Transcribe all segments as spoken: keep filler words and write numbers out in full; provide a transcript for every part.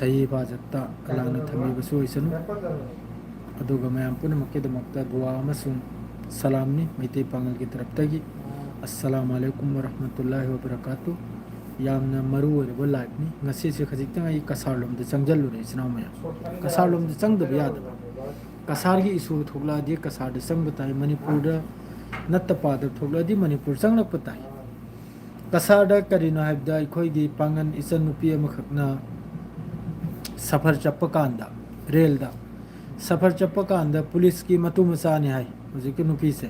ꯆꯍꯤ ꯍꯤꯐꯥꯖꯠꯇ ꯑꯜꯂꯥꯅ ꯊꯝꯕꯤꯕꯁꯨ ꯑꯣꯏꯁꯅꯨ꯫ ꯑꯗꯨꯒ ꯃꯌꯥꯝ ꯄꯨꯝꯅꯃꯛꯀꯤꯗꯃꯛꯇ ꯗꯨꯋꯥ ꯑꯃꯁꯨꯡ ꯁꯂꯥꯝꯅꯤ ꯃꯩꯇꯩ ꯄꯥꯉꯜꯒꯤ ꯇꯔꯞꯇꯒꯤ꯫ ꯑꯁꯁꯂꯥꯃꯨ ꯑꯂꯥꯏꯀꯨꯝ ꯋꯔꯍꯃꯇꯨꯜꯂꯥꯍꯤ ꯋꯕꯔꯀꯥꯇꯨ꯫ ꯌꯥꯝꯅ ꯃꯔꯨ ꯑꯣꯏꯔꯕ liveꯅꯤ꯫ ꯉꯁꯤꯁꯦ ꯈꯖꯤꯛꯇꯪ ꯑꯩ ꯀꯁꯥꯔꯂꯣꯝꯗ ꯆꯪꯁꯤꯜꯂꯨꯔꯦ, ꯏꯆꯤꯟ ꯏꯅꯥꯎ ꯃꯌꯥꯝ꯫ ꯀꯁꯥꯔꯂꯣꯝꯗ ꯆꯪꯗꯕ ꯌꯥꯗꯕ꯫ ꯀꯁꯥꯔꯒꯤ issue ꯊꯣꯛꯂꯛꯑꯗꯤ ꯀꯁꯥꯔꯗ ꯆꯪꯕ ꯇꯥꯏ, ꯃꯅꯤꯄꯨꯔꯗ ꯅꯠꯇ ꯄꯥꯗꯕ ꯊꯣꯛꯂꯛꯑꯗꯤ ꯃꯅꯤꯄꯨꯔ ꯆꯪꯂꯛꯄ ꯇꯥꯏ꯫ ꯀꯁꯥꯔꯗ ꯀꯔꯤꯅꯣ ꯍꯥꯏꯕꯗ ꯑꯩꯈꯣꯏꯒꯤ ꯄꯥꯡꯒꯜ ꯏꯆꯟ ꯅꯨꯄꯤ ꯑꯃꯈꯛꯅ ꯁꯐꯔ ꯆꯠꯄ ꯀꯥꯟꯗ, ꯔꯦꯜꯗ ꯁꯐꯔ ꯆꯠꯄ ꯀꯥꯟꯗ ꯄꯨꯂꯤꯁꯀꯤ ꯃꯇꯨ ꯃꯆꯥꯅꯤ ꯍꯥꯏ ꯍꯧꯖꯤꯛꯀꯤ ꯅꯨꯄꯤꯁꯦ꯫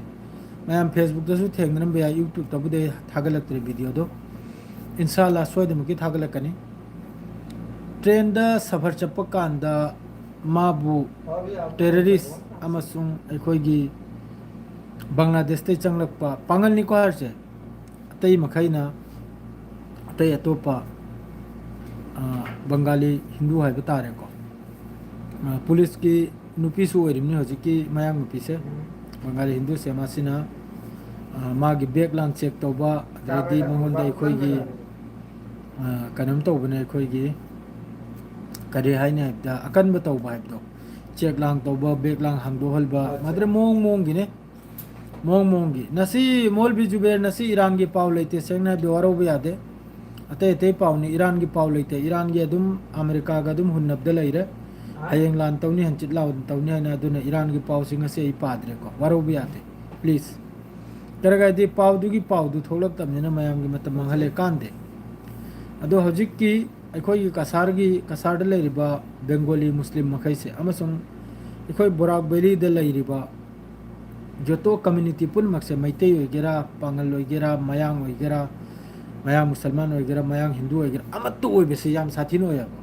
ꯃꯌꯥꯝ Facebookꯇꯁꯨ ꯊꯦꯡꯅꯔꯝꯕ ꯌꯥꯏ, YouTubeꯇꯕꯨꯗꯤ ꯑꯩ ꯊꯥꯒꯠꯂꯛꯇ꯭ꯔꯦ videoꯗꯣ꯫ ꯏꯟꯁꯥ ꯑꯜꯂꯥ ꯁꯣꯏꯗꯅꯃꯛꯀꯤ ꯊꯥꯒꯠꯂꯛꯀꯅꯤ꯫ Trainꯗ ꯁꯐꯔ ꯆꯠꯄ ꯀꯥꯟꯗ ꯃꯥꯕꯨ terrorist ꯑꯃꯁꯨꯡ ꯑꯩꯈꯣꯏꯒꯤ ꯕꯪꯒ꯭ꯂꯥꯗꯦꯁꯇꯩ ꯆꯪꯂꯛꯄ ꯄꯥꯡꯒꯜꯅꯤꯀꯣ ꯍꯥꯏꯔꯤꯁꯦ, ꯑꯇꯩ ꯃꯈꯩꯅ ꯑꯇꯩ ꯑꯇꯣꯞꯄ, ꯑ, ꯕꯪꯒꯥꯂꯤ ꯍꯤꯟꯗꯨ ꯍꯥꯏꯕ ꯇꯥꯔꯦꯀꯣ꯫ ꯑ, ꯄꯨꯂꯤꯁꯀꯤ ꯅꯨꯄꯤꯁꯨ ꯑꯣꯏꯔꯤꯕꯅꯤ ꯍꯧꯖꯤꯛꯀꯤ ꯃꯌꯥꯡ ꯅꯨꯄꯤꯁꯦ꯫ ꯕꯪꯒꯥꯂꯤ ꯍꯤꯟꯗꯨꯁꯦ ꯃꯥꯁꯤꯅ, ꯑ, ꯃꯥꯒꯤ bag ꯂꯥꯡ check ꯇꯧꯕ, ꯑꯗꯩꯗꯤ ꯃꯉꯣꯟꯗ ꯑꯩꯈꯣꯏꯒꯤ, ꯑ, ꯀꯩꯅꯣꯝ ꯇꯧꯕꯅꯦ, ꯑꯩꯈꯣꯏꯒꯤ ꯀꯔꯤ ꯍꯥꯏꯅꯤ ꯍꯥꯏꯕꯗ ꯑꯀꯟꯕ ꯇꯧꯕ ꯍꯥꯏꯕꯗꯣ, check ꯂꯥꯡ ꯇꯧꯕ, bag ꯂꯥꯡ ꯍꯥꯡꯗꯣꯛꯍꯟꯕ, ꯃꯥꯗ꯭ꯔꯦ ꯃꯑꯣꯡ ꯃꯑꯣꯡꯒꯤꯅꯦ꯫ ꯃꯑꯣꯡ ꯃꯑꯣꯡꯒꯤ꯫ ꯉꯁꯤ ꯃꯣꯜꯕꯤ ꯖꯨꯕꯦꯔ, ꯉꯁꯤ ꯏꯔꯥꯟꯒꯤ ꯄꯥꯎ ꯂꯩꯇꯦ, ꯁꯦꯡꯅ ꯍꯥꯏꯕꯗꯤ ꯋꯥꯔꯧꯕ ꯌꯥꯗꯦ꯫ ꯑꯇꯩ ꯑꯇꯩ ꯄꯥꯎꯅꯤ, ꯏꯔꯥꯟꯒꯤ ꯄꯥꯎ ꯂꯩꯇꯦ꯫ ꯏꯔꯥꯟꯒꯤ ꯑꯗꯨꯝ ꯑꯃꯦꯔꯤꯀꯥꯒ ꯑꯗꯨꯝ ꯍꯨꯟꯅꯕꯗ ꯂꯩꯔꯦ꯫ ꯍꯌꯦꯡ ꯂꯥꯟ ꯇꯧꯅꯤ, ꯍꯪꯆꯤꯠ ꯂꯥꯟ ꯇꯧꯅꯤ ꯍꯥꯏꯅ꯫ ꯑꯗꯨꯅ ꯏꯔꯥꯟꯒꯤ ꯄꯥꯎꯁꯤ ꯉꯁꯤ ꯑꯩ ꯄꯥꯗ꯭ꯔꯦꯀꯣ, ꯋꯥꯔꯧꯕ ꯌꯥꯗꯦ please꯫ ꯀꯔꯤꯒꯤꯗꯤ ꯄꯥꯎꯗꯨꯒꯤ ꯄꯥꯎꯗꯨ ꯊꯣꯛꯂꯛꯇꯕꯅꯤꯅ ꯃꯌꯥꯝꯒꯤ ꯃꯇꯝ ꯃꯥꯡꯍꯜꯂꯦ, ꯀꯥꯟꯗꯦ꯫ ꯑꯗꯣ ꯍꯧꯖꯤꯛꯀꯤ ꯑꯩꯈꯣꯏꯒꯤ ꯀꯁꯥꯔꯒꯤ, ꯀꯁꯥꯔꯗ ꯂꯩꯔꯤꯕ ꯕꯦꯡꯒꯣꯂꯤ ꯃꯨꯁꯂꯤꯝ ꯃꯈꯩꯁꯦ ꯑꯃꯁꯨꯡ ꯑꯩꯈꯣꯏ ꯕꯣꯔꯥꯛ ꯚꯦꯂꯤꯗ ꯂꯩꯔꯤꯕ ꯖꯣꯇꯣ community ꯄꯨꯝꯅꯃꯛꯁꯦ, ꯃꯩꯇꯩ ꯑꯣꯏꯒꯦꯔꯥ, ꯄꯥꯉꯜ ꯑꯣꯏꯒꯦꯔꯥ, ꯃꯌꯥꯡ ꯑꯣꯏꯒꯦꯔꯥ, ꯃꯌꯥꯡ ꯃꯨꯁꯜꯃꯥꯟ ꯑꯣꯏꯒꯦꯔꯥ, ꯃꯌꯥꯡ ꯍꯤꯟꯗꯨ ꯑꯣꯏꯒꯦꯔꯥ, ꯑꯃꯠꯇ ꯑꯣꯏꯕꯁꯦ ꯌꯥꯝ ꯁꯥꯊꯤꯅ ꯑꯣꯏꯌꯦꯕ꯫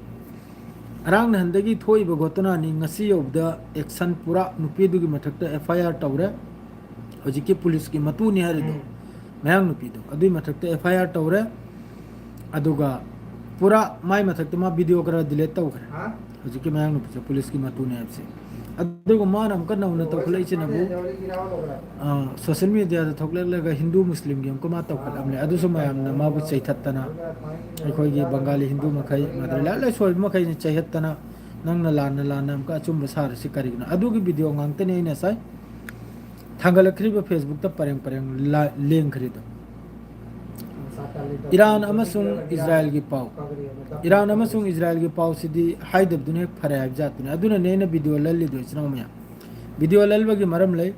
ꯉꯔꯥꯡ ꯅꯍꯥꯟꯗꯒꯤ ꯊꯣꯛꯏꯕ ꯒꯣꯇꯅꯥꯅꯤ, ꯉꯁꯤ ꯌꯧꯕꯗ action ꯄꯨꯔꯥ ꯅꯨꯄꯤꯗꯨꯒꯤ ꯃꯊꯛꯇ F I R ꯇꯧꯔꯦ꯫ ꯍꯧꯖꯤꯛꯀꯤ ꯄꯨꯂꯤꯁꯀꯤ ꯃꯇꯨꯅꯤ ꯍꯥꯏꯔꯤꯗꯣ, ꯎꯝ꯫ ꯃꯌꯥꯡ ꯅꯨꯄꯤꯗꯣ, ꯑꯗꯨꯒꯤ ꯃꯊꯛꯇ F I R ꯇꯧꯔꯦ꯫ ꯑꯗꯨꯒ ꯄꯨꯔꯥ ꯃꯥꯏ ꯃꯊꯛꯇ ꯃꯥ video ꯈꯔ delete ꯇꯧꯈ꯭ꯔꯦ꯫ ꯍꯥ? ꯍꯧꯖꯤꯛꯀꯤ ꯃꯌꯥꯡ ꯅꯨꯄꯤꯁꯦ ꯄꯨꯂꯤꯁꯀꯤ ꯃꯇꯨꯅꯦ ꯍꯥꯏꯕꯁꯦ꯫ ꯑꯗꯨꯒ ꯃꯥꯅ ꯑꯃꯨꯛꯀ ꯅꯧꯅ ꯇꯧꯈꯠꯂꯛꯏꯁꯤꯅꯕꯨ, ꯑ, social media ꯗ ꯊꯣꯛꯂꯛꯂꯒ ꯍꯤꯟꯗꯨ ꯃꯨꯁꯂꯤꯝꯒꯤ ꯑꯃꯨꯛꯀ ꯃꯥ ꯇꯧꯈꯠꯂꯝꯃꯦ꯫ ꯑꯗꯨꯁꯨ ꯃꯌꯥꯝꯅ ꯃꯥꯕꯨ ꯆꯩꯊꯠꯇꯅ, ꯑꯩꯈꯣꯏꯒꯤ ꯕꯪꯒꯥꯂꯤ ꯍꯤꯟꯗꯨ ꯃꯈꯩ, ꯃꯗꯨꯗ ꯂꯥꯏꯔꯤꯛ ꯂꯥꯏꯁꯨ ꯍꯩꯕ ꯃꯈꯩꯅ ꯆꯩꯍꯠꯇꯅ, "ꯅꯪꯅ ꯂꯥꯟꯅ ꯂꯥꯟꯅ ꯑꯃꯨꯛꯀ ꯑꯆꯨꯝꯕ ꯁꯥꯔꯤꯁꯤ ꯀꯔꯤꯒꯤꯅꯣ?" ꯑꯗꯨꯒꯤ video ꯉꯥꯛꯇꯅꯤ ꯑꯩꯅ ꯉꯁꯥꯏ ꯊꯥꯡꯒꯠꯂꯛꯈ꯭ꯔꯤꯕ Facebook ꯇ ꯄꯔꯦꯡ ꯄꯔꯦꯡ ꯂꯥ-, ꯂꯦꯡꯈ꯭ꯔꯤꯗꯣ꯫ ꯏꯔꯥꯟ ꯑꯃꯁꯨꯡ ꯏꯖꯔꯥꯏꯜꯒꯤ ꯄꯥꯎ꯫ ꯏꯔꯥꯟ ꯑꯃꯁꯨꯡ ꯏꯖꯔꯥꯏꯜꯒꯤ ꯄꯥꯎꯁꯤꯗꯤ ꯍꯥꯏꯗꯕꯗꯨꯅ ꯍꯦꯛ ꯐꯔꯦ ꯍꯥꯏꯕ ꯖꯥꯠꯇꯨꯅꯤ꯫ ꯑꯗꯨꯅꯅꯦ ꯑꯩꯅ video ꯂꯜꯂꯤꯗꯣ, ꯏꯆꯤꯟ ꯏꯅꯥꯎ ꯃꯌꯥꯝ꯫ Video ꯂꯜꯕꯒꯤ ꯃꯔꯝ ꯂꯩ꯫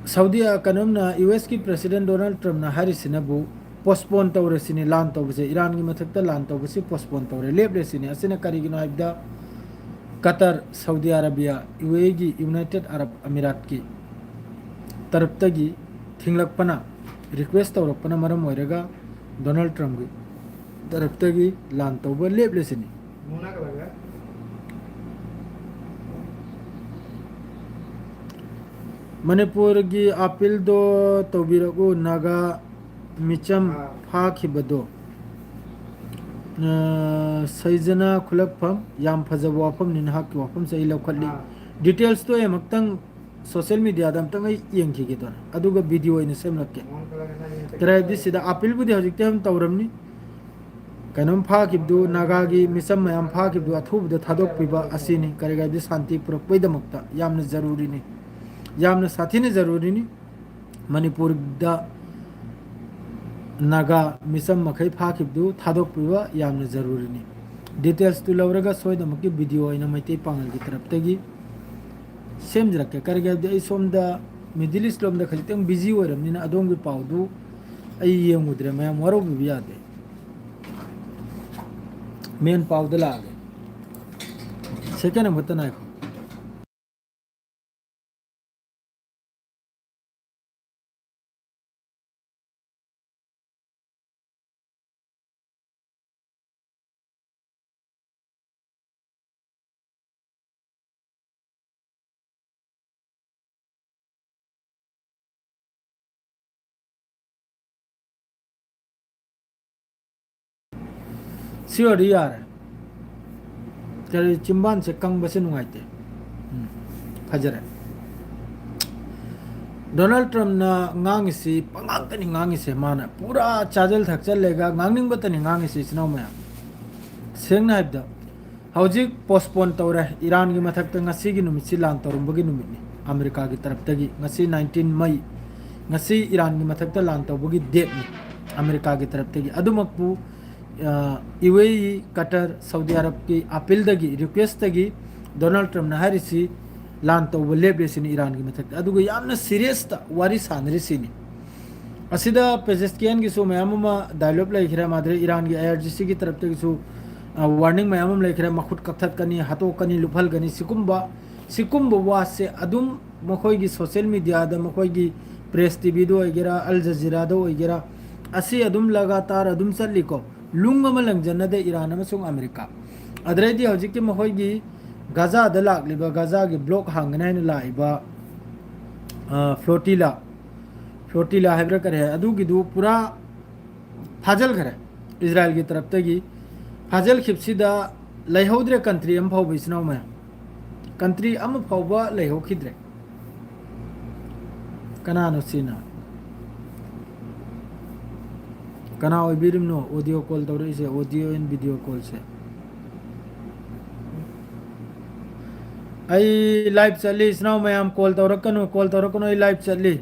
ꯁꯥꯎꯗꯤ, ꯑ, ꯀꯩꯅꯣꯝꯅ, ꯌꯨ ꯑꯦꯁ ꯀꯤ President Donald Trump ꯅ ꯍꯥꯏꯔꯤꯁꯤꯅꯕꯨ, postpone ꯇꯧꯔꯁꯤꯅꯤ, ꯂꯥꯟ ꯇꯧꯕꯁꯦ, ꯏꯔꯥꯟꯒꯤ ꯃꯊꯛꯇ ꯂꯥꯟ ꯇꯧꯕꯁꯤ postpone ꯇꯧꯔꯦ, ꯂꯦꯞꯂꯁꯤꯅꯤ꯫ ꯑꯁꯤꯅ ꯀꯔꯤꯒꯤꯅꯣ ꯍꯥꯏꯕꯗ, ꯀꯇꯔ, ꯁꯥꯎꯗꯤ ꯑꯔꯥꯕꯤꯌꯥ, ꯌꯨ ꯑꯦ ꯏ ꯒꯤ, United Arab Emirates ꯀꯤ ꯇꯔꯞꯇꯒꯤ ꯊꯤꯡꯂꯛꯄꯅ, request ꯇꯧꯔꯛꯄꯅ ꯃꯔꯝ ꯑꯣꯏꯔꯒ ꯗꯣꯅꯥꯜꯗ ꯇ꯭ꯔꯝꯞꯀꯤ ꯇꯔꯞꯇꯒꯤ ꯂꯥꯟ ꯇꯧꯕ ꯂꯦꯞꯂꯁꯤꯅꯤ꯫ ꯃꯅꯤꯄꯨꯔꯒꯤ ꯑꯥꯄꯤꯜꯗꯣ ꯇꯧꯕꯤꯔꯛꯎ, ꯅꯥꯒꯥ ꯃꯤꯆꯝ ꯑꯥ꯫ ꯐꯥꯈꯤꯕꯗꯣ꯫ ꯑ, ꯁꯩꯖꯅꯥ ꯈꯨꯂꯛꯐꯝ, ꯌꯥꯝ ꯐꯖꯕ ꯋꯥꯐꯝꯅꯤ, ꯅꯍꯥꯛꯀꯤ ꯋꯥꯐꯝꯁꯦ ꯑꯩ ꯂꯧꯈꯠꯂꯤ꯫ ꯑꯥ꯫ Details ꯇꯣ ꯑꯩ ꯑꯃꯨꯛꯇꯪ social media ꯗ ꯑꯝꯇꯪ ꯑꯩ ꯌꯦꯡꯈꯤꯒꯦ ꯇꯧꯔꯦ, ꯑꯗꯨꯒ video ꯑꯣꯏꯅ ꯁꯦꯝꯂꯛꯀꯦ꯫ ꯀꯔꯤ ꯍꯥꯏꯕꯗꯤ ꯁꯤꯗ ꯑꯥꯄꯤꯜꯕꯨꯗꯤ ꯍꯧꯖꯤꯛꯇꯤ ꯑꯗꯨꯝ ꯇꯧꯔꯝꯅꯤ꯫ ꯀꯩꯅꯣꯝ ꯐꯥꯈꯤꯕꯗꯨ, ꯅꯥꯒꯥꯒꯤ ꯃꯤꯆꯝ ꯃꯌꯥꯝ ꯐꯥꯈꯤꯕꯗꯨ ꯑꯊꯨꯕꯗ ꯊꯥꯗꯣꯛꯄꯤꯕ ꯑꯁꯤꯅꯤ꯫ ꯀꯔꯤ ꯍꯥꯏꯕꯗꯤ ꯁꯥꯟꯇꯤ ꯄꯨꯔꯛꯄꯒꯤꯗꯃꯛꯇ ꯌꯥꯝꯅ ꯖꯔꯨꯔꯤꯅꯤ, ꯌꯥꯝꯅ ꯁꯥꯊꯤꯅ ꯖꯔꯨꯔꯤꯅꯤ꯫ ꯃꯅꯤꯄꯨꯔꯗ ꯅꯥꯒꯥ ꯃꯤꯆꯝ ꯃꯈꯩ ꯐꯥꯈꯤꯕꯗꯨ ꯊꯥꯗꯣꯛꯄꯤꯕ ꯌꯥꯝꯅ ꯖꯔꯨꯔꯤꯅꯤ꯫ Details ꯇꯨ ꯂꯧꯔꯒ ꯁꯣꯏꯗꯅꯃꯛꯀꯤ video ꯑꯣꯏꯅ ꯃꯩꯇꯩ ꯄꯥꯉꯜꯒꯤ ꯇꯔꯞꯇꯒꯤ ꯁꯦꯝꯖꯔꯛꯀꯦ꯫ ꯀꯔꯤꯒꯤ ꯍꯥꯏꯕꯗꯤ ꯑꯩ ꯁꯣꯝꯗ Middle East ꯂꯣꯝꯗ ꯈꯖꯤꯛꯇꯪ busy ꯑꯣꯏꯔꯕꯅꯤꯅ ꯑꯗꯣꯝꯒꯤ ꯄꯥꯎꯗꯨ ꯑꯩ ꯌꯦꯡꯉꯨꯗ꯭ꯔꯦ꯫ ꯃꯌꯥꯝ ꯋꯥꯔꯧꯕꯤꯕ ꯌꯥꯗꯦ꯫ Main ꯄꯥꯎꯗ ꯂꯥꯛꯑꯒꯦ꯫ Second ꯑꯃꯈꯛꯇ ꯉꯥꯏꯈꯣ꯫ ꯁꯤ ꯑꯣꯏꯔꯗꯤ ꯌꯥꯔꯦ꯫ ꯀꯔꯤ, ꯆꯤꯝꯕꯥꯟꯁꯦ ꯀꯪꯕꯁꯦ ꯅꯨꯡꯉꯥꯏꯇꯦ꯫ ꯎꯝ, ꯐꯖꯔꯦ꯫ ꯗꯣꯅꯥꯜꯗ ꯇ꯭ꯔꯝꯞꯅ ꯉꯥꯡꯉꯤꯁꯤ ꯄꯉꯥꯡꯇꯅꯤ ꯉꯥꯡꯉꯤꯁꯦ, ꯃꯥꯅ ꯄꯨꯔꯥ ꯆꯥꯖꯜ ꯊꯛꯆꯜꯂꯦꯒ ꯉꯥꯡꯅꯤꯡꯕꯇꯅꯤ ꯉꯥꯡꯉꯤꯁꯦ, ꯏꯆꯤꯟ ꯏꯅꯥꯎ ꯃꯌꯥꯝ꯫ ꯁꯦꯡꯅ ꯍꯥꯏꯕꯗ, ꯍꯧꯖꯤꯛ ꯄꯣꯁꯄꯣꯟ ꯇꯧꯔꯦ꯫ ꯏꯔꯥꯟꯒꯤ ꯃꯊꯛꯇ ꯉꯁꯤꯒꯤ ꯅꯨꯃꯤꯠꯁꯤ ꯂꯥꯟ ꯇꯧꯔꯝꯕꯒꯤ ꯅꯨꯃꯤꯠꯅꯤ꯫ ꯑꯃꯦꯔꯤꯀꯥꯒꯤ ꯇꯔꯞꯇꯒꯤ ꯉꯁꯤ nineteen May, ꯉꯁꯤ ꯏꯔꯥꯟꯒꯤ ꯃꯊꯛꯇ ꯂꯥꯟ ꯇꯧꯕꯒꯤ ꯗꯦꯠꯅꯤ ꯑꯃꯦꯔꯤꯀꯥꯒꯤ ꯇꯔꯞꯇꯒꯤ꯫ ꯑꯗꯨꯃꯛꯄꯨ, ꯑ, ꯌꯨ ꯑꯦ ꯏ, ꯀꯇꯔ, ꯁꯥꯎꯗꯤ ꯑꯔꯕꯀꯤ ꯑꯄꯤꯜꯗꯒꯤ, ꯔꯤꯀ꯭ꯋꯦꯁꯇꯒꯤ ꯗꯣꯅꯥꯜꯗ ꯇ꯭ꯔꯝꯞꯅ ꯍꯥꯏꯔꯤꯁꯤ ꯂꯥꯟ ꯇꯧꯕ ꯂꯦꯞꯂꯦ ꯁꯤꯅꯤ ꯏꯔꯥꯟꯒꯤ ꯃꯊꯛꯇ꯫ ꯑꯗꯨꯒ ꯌꯥꯝꯅ ꯁꯤꯔꯤꯌꯁꯇ ꯋꯥꯔꯤ ꯁꯥꯟꯅꯔꯤꯁꯤꯅꯤ꯫ ꯑꯁꯤꯗ ꯄꯦꯖꯦꯁꯀꯤꯌꯥꯟꯒꯤꯁꯨ ꯃꯌꯥꯝ ꯑꯃ ꯗꯥꯏꯂꯣꯒ ꯂꯩꯈ꯭ꯔꯦ꯫ ꯃꯥꯗ꯭ꯔꯦ ꯏꯔꯥꯟꯒꯤ ꯑꯥꯏ ꯑꯥꯔ ꯖꯤ ꯁꯤꯒꯤ ꯇꯔꯞꯇꯒꯤꯁꯨ, ꯑ, ꯋꯥꯔꯅꯤꯡ ꯃꯌꯥꯝ ꯑꯃ ꯂꯩꯈ꯭ꯔꯦ꯫ ꯃꯈꯨꯠ ꯀꯛꯊꯠꯀꯅꯤ, ꯍꯥꯠꯇꯣꯛꯀꯅꯤ, ꯂꯨꯞꯍꯜꯒꯅꯤ, ꯁꯤꯒꯨꯝꯕ, ꯁꯤꯒꯨꯝꯕ ꯋꯥꯁꯦ ꯑꯗꯨꯝ ꯃꯈꯣꯏꯒꯤ ꯁꯣꯁꯤꯌꯦꯜ ꯃꯦꯗꯤꯌꯥꯗ, ꯃꯈꯣꯏꯒꯤ ꯄ꯭ꯔꯦꯁ ꯇꯤ ꯚꯤꯗ ꯑꯣꯏꯒꯦꯔꯥ, ꯑꯜ ꯖꯖꯤꯔꯥꯗ ꯑꯣꯏꯒꯦꯔꯥ, ꯑꯁꯤ ꯑꯗꯨꯝ ꯂꯒꯥꯇꯥꯔ ꯑꯗꯨꯝ ꯆꯠꯂꯤꯀꯣ꯫ ꯂꯨꯡ ꯑꯃ ꯂꯪꯖꯟꯅꯗꯦ ꯏꯔꯥꯟ ꯑꯃꯁꯨꯡ ꯑꯃꯦꯔꯤꯀꯥ꯫ ꯑꯗꯨꯗꯩꯗꯤ ꯍꯧꯖꯤꯛꯀꯤ ꯃꯈꯣꯏꯒꯤ ꯒꯥꯖꯥꯗ ꯂꯥꯛꯂꯤꯕ, ꯒꯥꯖꯥꯒꯤ ꯕ꯭ꯂꯣꯛ ꯍꯥꯡꯒꯅꯤ ꯍꯥꯏꯅ ꯂꯥꯛꯏꯕ, ꯑ, ꯐ꯭ꯂꯣꯇꯤꯂꯥ, ꯐ꯭ꯂꯣꯇꯤꯂꯥ ꯍꯥꯏꯕ꯭ꯔꯥ ꯀꯔꯤ ꯍꯥꯏ, ꯑꯗꯨꯒꯤꯗꯨ ꯄꯨꯔꯥ ꯐꯥꯖꯤꯜꯈ꯭ꯔꯦ ꯏꯖꯔꯥꯏꯜꯒꯤ ꯇꯔꯞꯇꯒꯤ꯫ ꯐꯥꯖꯤꯜꯈꯤꯕꯁꯤꯗ ꯂꯩꯍꯧꯗ꯭ꯔꯦ ꯀꯟꯇ꯭ꯔꯤ ꯑꯃ ꯐꯥꯎꯕ, ꯏꯆꯤꯟ ꯏꯅꯥꯎ ꯃꯌꯥꯝ꯫ ꯀꯟꯇ꯭ꯔꯤ ꯑꯃ ꯐꯥꯎꯕ ꯂꯩꯍꯧꯈꯤꯗ꯭ꯔꯦ꯫ ꯀꯅꯥꯅꯣ ꯁꯤꯅ? ꯀꯅꯥ ꯑꯣꯏꯕꯤꯔꯤꯕꯅꯣ ꯑꯣꯗꯤꯑꯣ ꯀꯣꯜ ꯇꯧꯔꯛꯏꯁꯦ? ꯑꯣꯗꯤꯑꯣ ꯑꯦꯟ ꯚꯤꯗꯤꯑꯣ ꯀꯣꯜꯁꯦ꯫ ꯑꯩ ꯂꯥꯏꯚ ꯆꯠꯂꯤ, ꯏꯆꯤꯟ ꯏꯅꯥꯎ ꯃꯌꯥꯝ, ꯀꯣꯜ ꯇꯧꯔꯛꯀꯅꯨ, ꯀꯣꯜ ꯇꯧꯔꯛꯀꯅꯨ, ꯑꯩ ꯂꯥꯏꯚ ꯆꯠꯂꯤ꯫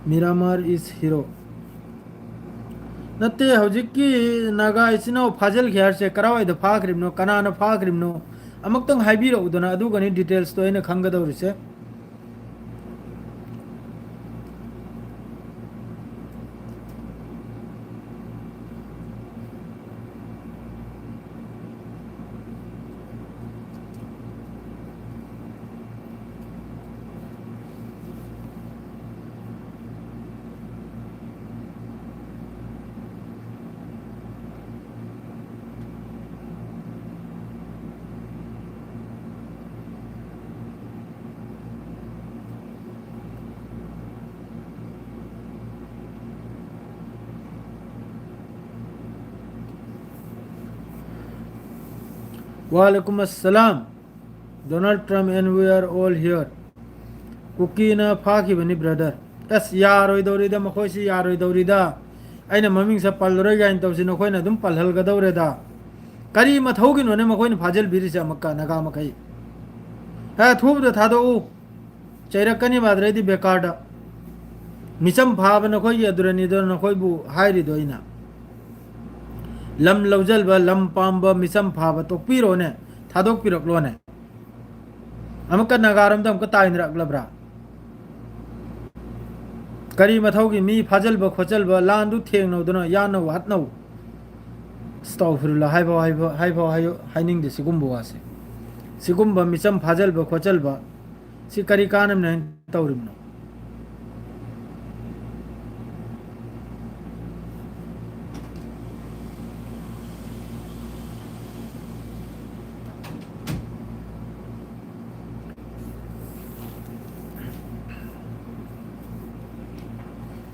Miramar is hero. ꯅꯠꯇꯦ, ꯍꯧꯖꯤꯛꯀꯤ ꯅꯥꯒꯥ ꯏꯆꯤꯟ ꯏꯅꯥꯎ ꯐꯥꯖꯤꯜꯈꯤ ꯍꯥꯏꯔꯤꯁꯦ ꯀꯔꯥꯏꯋꯥꯏꯗ ꯐꯥꯈ꯭ꯔꯤꯕꯅꯣ, ꯀꯅꯥꯅ ꯐꯥꯈ꯭ꯔꯤꯕꯅꯣ? ꯑꯃꯨꯛꯇꯪ ꯍꯥꯏꯕꯤꯔꯛꯎꯗꯅ, ꯑꯗꯨꯒꯅꯤ ꯗꯤꯇꯦꯜꯁꯇꯣ ꯑꯩꯅ ꯈꯪꯒꯗꯧꯔꯤꯁꯦ꯫ Walaikum assalam. Donald Trump and we are all here. ꯀꯨꯀꯤꯅ ꯐꯥꯈꯤꯕꯅꯤ, brother. ꯑꯁ, ꯌꯥꯔꯣꯏꯗꯧꯔꯤꯗ, ꯃꯈꯣꯏꯁꯤ ꯌꯥꯔꯣꯏꯗꯧꯔꯤꯗ꯫ ꯑꯩꯅ ꯃꯃꯤꯡꯁꯦ ꯄꯜꯂꯔꯣꯏ ꯀꯥꯏꯅ ꯇꯧꯁꯤ, ꯅꯈꯣꯏꯅ ꯑꯗꯨꯝ ꯄꯜꯍꯜꯒꯗꯧꯔꯦꯗ꯫ ꯀꯔꯤ ꯃꯊꯧꯒꯤꯅꯣꯅꯦ ꯃꯈꯣꯏꯅ ꯐꯥꯖꯤꯟꯕꯤꯔꯤꯁꯦ ꯑꯃꯨꯛꯀ ꯅꯥꯒꯥ ꯃꯈꯩ? ꯍꯦ, ꯑꯊꯨꯕꯗ ꯊꯥꯗꯣꯛꯎ꯫ ꯆꯩꯔꯛꯀꯅꯤ, ꯃꯥꯗ꯭ꯔꯩꯗꯤ ꯕꯦꯀꯥꯔꯗ꯫ ꯃꯤꯆꯝ ꯐꯥꯕ ꯅꯈꯣꯏꯒꯤ ꯑꯗꯨꯔꯅꯤꯗꯣ ꯅꯈꯣꯏꯕꯨ ꯍꯥꯏꯔꯤꯗꯣ ꯑꯩꯅ꯫ ꯂꯝ ꯂꯧꯖꯜꯕ, ꯂꯝ ꯄꯥꯝꯕ, ꯃꯤꯆꯝ ꯐꯥꯕ ꯇꯣꯛꯄꯤꯔꯣꯅꯦ, ꯊꯥꯗꯣꯛꯄꯤꯔꯛꯂꯣꯅꯦ꯫ ꯑꯃꯨꯛꯀ ꯅꯥꯒꯥꯔꯣꯝꯗ ꯑꯃꯨꯛꯀ ꯇꯥꯏꯅꯔꯛꯂꯕ꯭ꯔꯥ? ꯀꯔꯤ ꯃꯊꯧꯒꯤ ꯃꯤ ꯐꯥꯖꯜꯕ ꯈꯣꯠꯆꯜꯕ, ꯂꯥꯟꯗꯨ ꯊꯦꯡꯅꯧꯗꯅ ꯌꯥꯅꯧ ꯍꯠꯅꯧ꯫ ꯑꯁꯇꯥꯎꯐꯤꯔꯨꯜꯂꯥ ꯍꯥꯏꯐꯥꯎ, ꯍꯥꯏꯐꯥꯎ, ꯍꯥꯏꯐꯥꯎ ꯍꯥꯏꯌꯨ-, ꯍꯥꯏꯅꯤꯡꯗꯦ ꯁꯤꯒꯨꯝꯕ ꯋꯥꯁꯦ꯫ ꯁꯤꯒꯨꯝꯕ ꯃꯤꯆꯝ ꯐꯥꯖꯜꯕ ꯈꯣꯠꯆꯜꯕ ꯁꯤ ꯀꯔꯤ ꯀꯥꯟꯅꯕꯅꯦ ꯍꯥꯏꯅ ꯇꯧꯔꯤꯕꯅꯣ?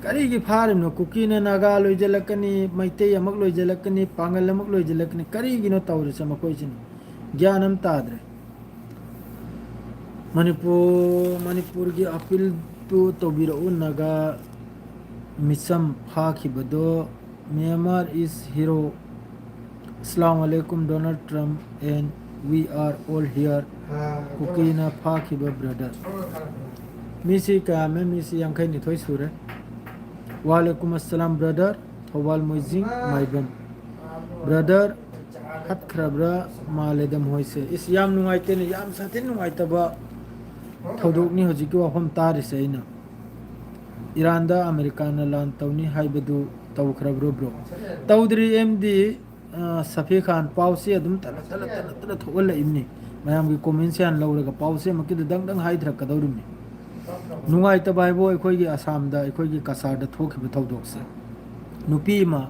ꯀꯔꯤꯒꯤ ꯐꯥꯔꯤꯕꯅꯣ? ꯀꯨꯀꯤꯅ ꯅꯥꯒꯥ ꯂꯣꯏꯖꯜꯂꯛꯀꯅꯤ, ꯃꯩꯇꯩ ꯑꯃꯨꯛ ꯂꯣꯏꯖꯜꯂꯛꯀꯅꯤ, ꯄꯥꯡꯒꯜ ꯑꯃꯨꯛ ꯂꯣꯏꯖꯜꯂꯛꯀꯅꯤ꯫ ꯀꯔꯤꯒꯤꯅꯣ ꯇꯧꯔꯤꯁꯦ ꯃꯈꯣꯏꯁꯤꯅ? ꯒ꯭ꯌꯥꯟ ꯑꯃ ꯇꯥꯗ꯭ꯔꯦ꯫ ꯃꯅꯤꯄꯨꯔ, ꯃꯅꯤꯄꯨꯔꯒꯤ ꯑꯄꯤꯜꯗꯨ ꯇꯧꯕꯤꯔꯛꯎ꯫ ꯅꯥꯒꯥ ꯃꯤꯆꯝ ꯐꯥꯈꯤꯕꯗꯣ, Myanmar is hero. Assalamu alaikum, Donald Trump, and we are all here. ꯀꯨꯀꯤꯅ ꯐꯥꯈꯤꯕ brother꯫ ꯃꯤꯁꯤ ꯀꯌꯥꯝꯃꯦ? ꯃꯤꯁꯤ ꯌꯥꯡꯈꯩ ꯅꯤꯊꯣꯏ ꯁꯨꯔꯦ꯫ ꯋꯥꯂꯦꯀꯨꯝ ꯑꯁꯂꯥꯝ brother, ꯊꯧꯕꯥꯜ ꯃꯣꯏꯖꯤꯡ ꯃꯥꯏꯕꯝ꯫ Brother, ꯍꯠꯈ꯭ꯔꯕ꯭ꯔꯥ ꯃꯥꯜꯂꯦꯗ ꯃꯣꯏꯁꯦ꯫ ꯏꯁ, ꯌꯥꯝ ꯅꯨꯡꯉꯥꯏꯇꯦꯅꯦ, ꯌꯥꯝ ꯁꯥꯊꯤꯅ ꯅꯨꯡꯉꯥꯏꯇꯕ ꯊꯧꯗꯣꯛꯅꯤ ꯍꯧꯖꯤꯛꯀꯤ ꯋꯥꯐꯝ ꯇꯥꯔꯤꯁꯦ ꯑꯩꯅ꯫ ꯏꯔꯥꯟꯗ ꯑꯃꯦꯔꯤꯀꯥꯅ ꯂꯥꯟ ꯇꯧꯅꯤ ꯍꯥꯏꯕꯗꯨ ꯇꯧꯈ꯭ꯔꯕ꯭ꯔꯣ, bro? ꯇꯧꯗ꯭ꯔꯤ, ꯑꯦꯝ ꯗꯤ, ꯑ, ꯁꯐꯤ ꯈꯥꯟ꯫ ꯄꯥꯎꯁꯤ ꯑꯗꯨꯝ ꯇꯠꯂ, ꯇꯠꯂ, ꯇꯠꯂ, ꯇꯠꯂ ꯊꯣꯛꯍꯜꯂꯛꯏꯕꯅꯤ꯫ ꯃꯌꯥꯝꯒꯤ comments ꯌꯥꯝ ꯂꯧꯔꯒ ꯄꯥꯎꯁꯦ ꯑꯃꯨꯛꯀꯤꯗꯨ ꯗꯪ ꯗꯪ ꯍꯥꯏꯊꯔꯛꯀꯗꯧꯔꯤꯕꯅꯤ꯫ ꯅꯨꯡꯉꯥꯏꯇꯕ ꯍꯥꯏꯕꯨ ꯑꯩꯈꯣꯏꯒꯤ ꯑꯁꯥꯝꯗ, ꯑꯩꯈꯣꯏꯒꯤ ꯀꯁꯥꯔꯗ ꯊꯣꯛꯈꯤꯕ ꯊꯧꯗꯣꯛꯁꯦ, ꯅꯨꯄꯤ ꯑꯃ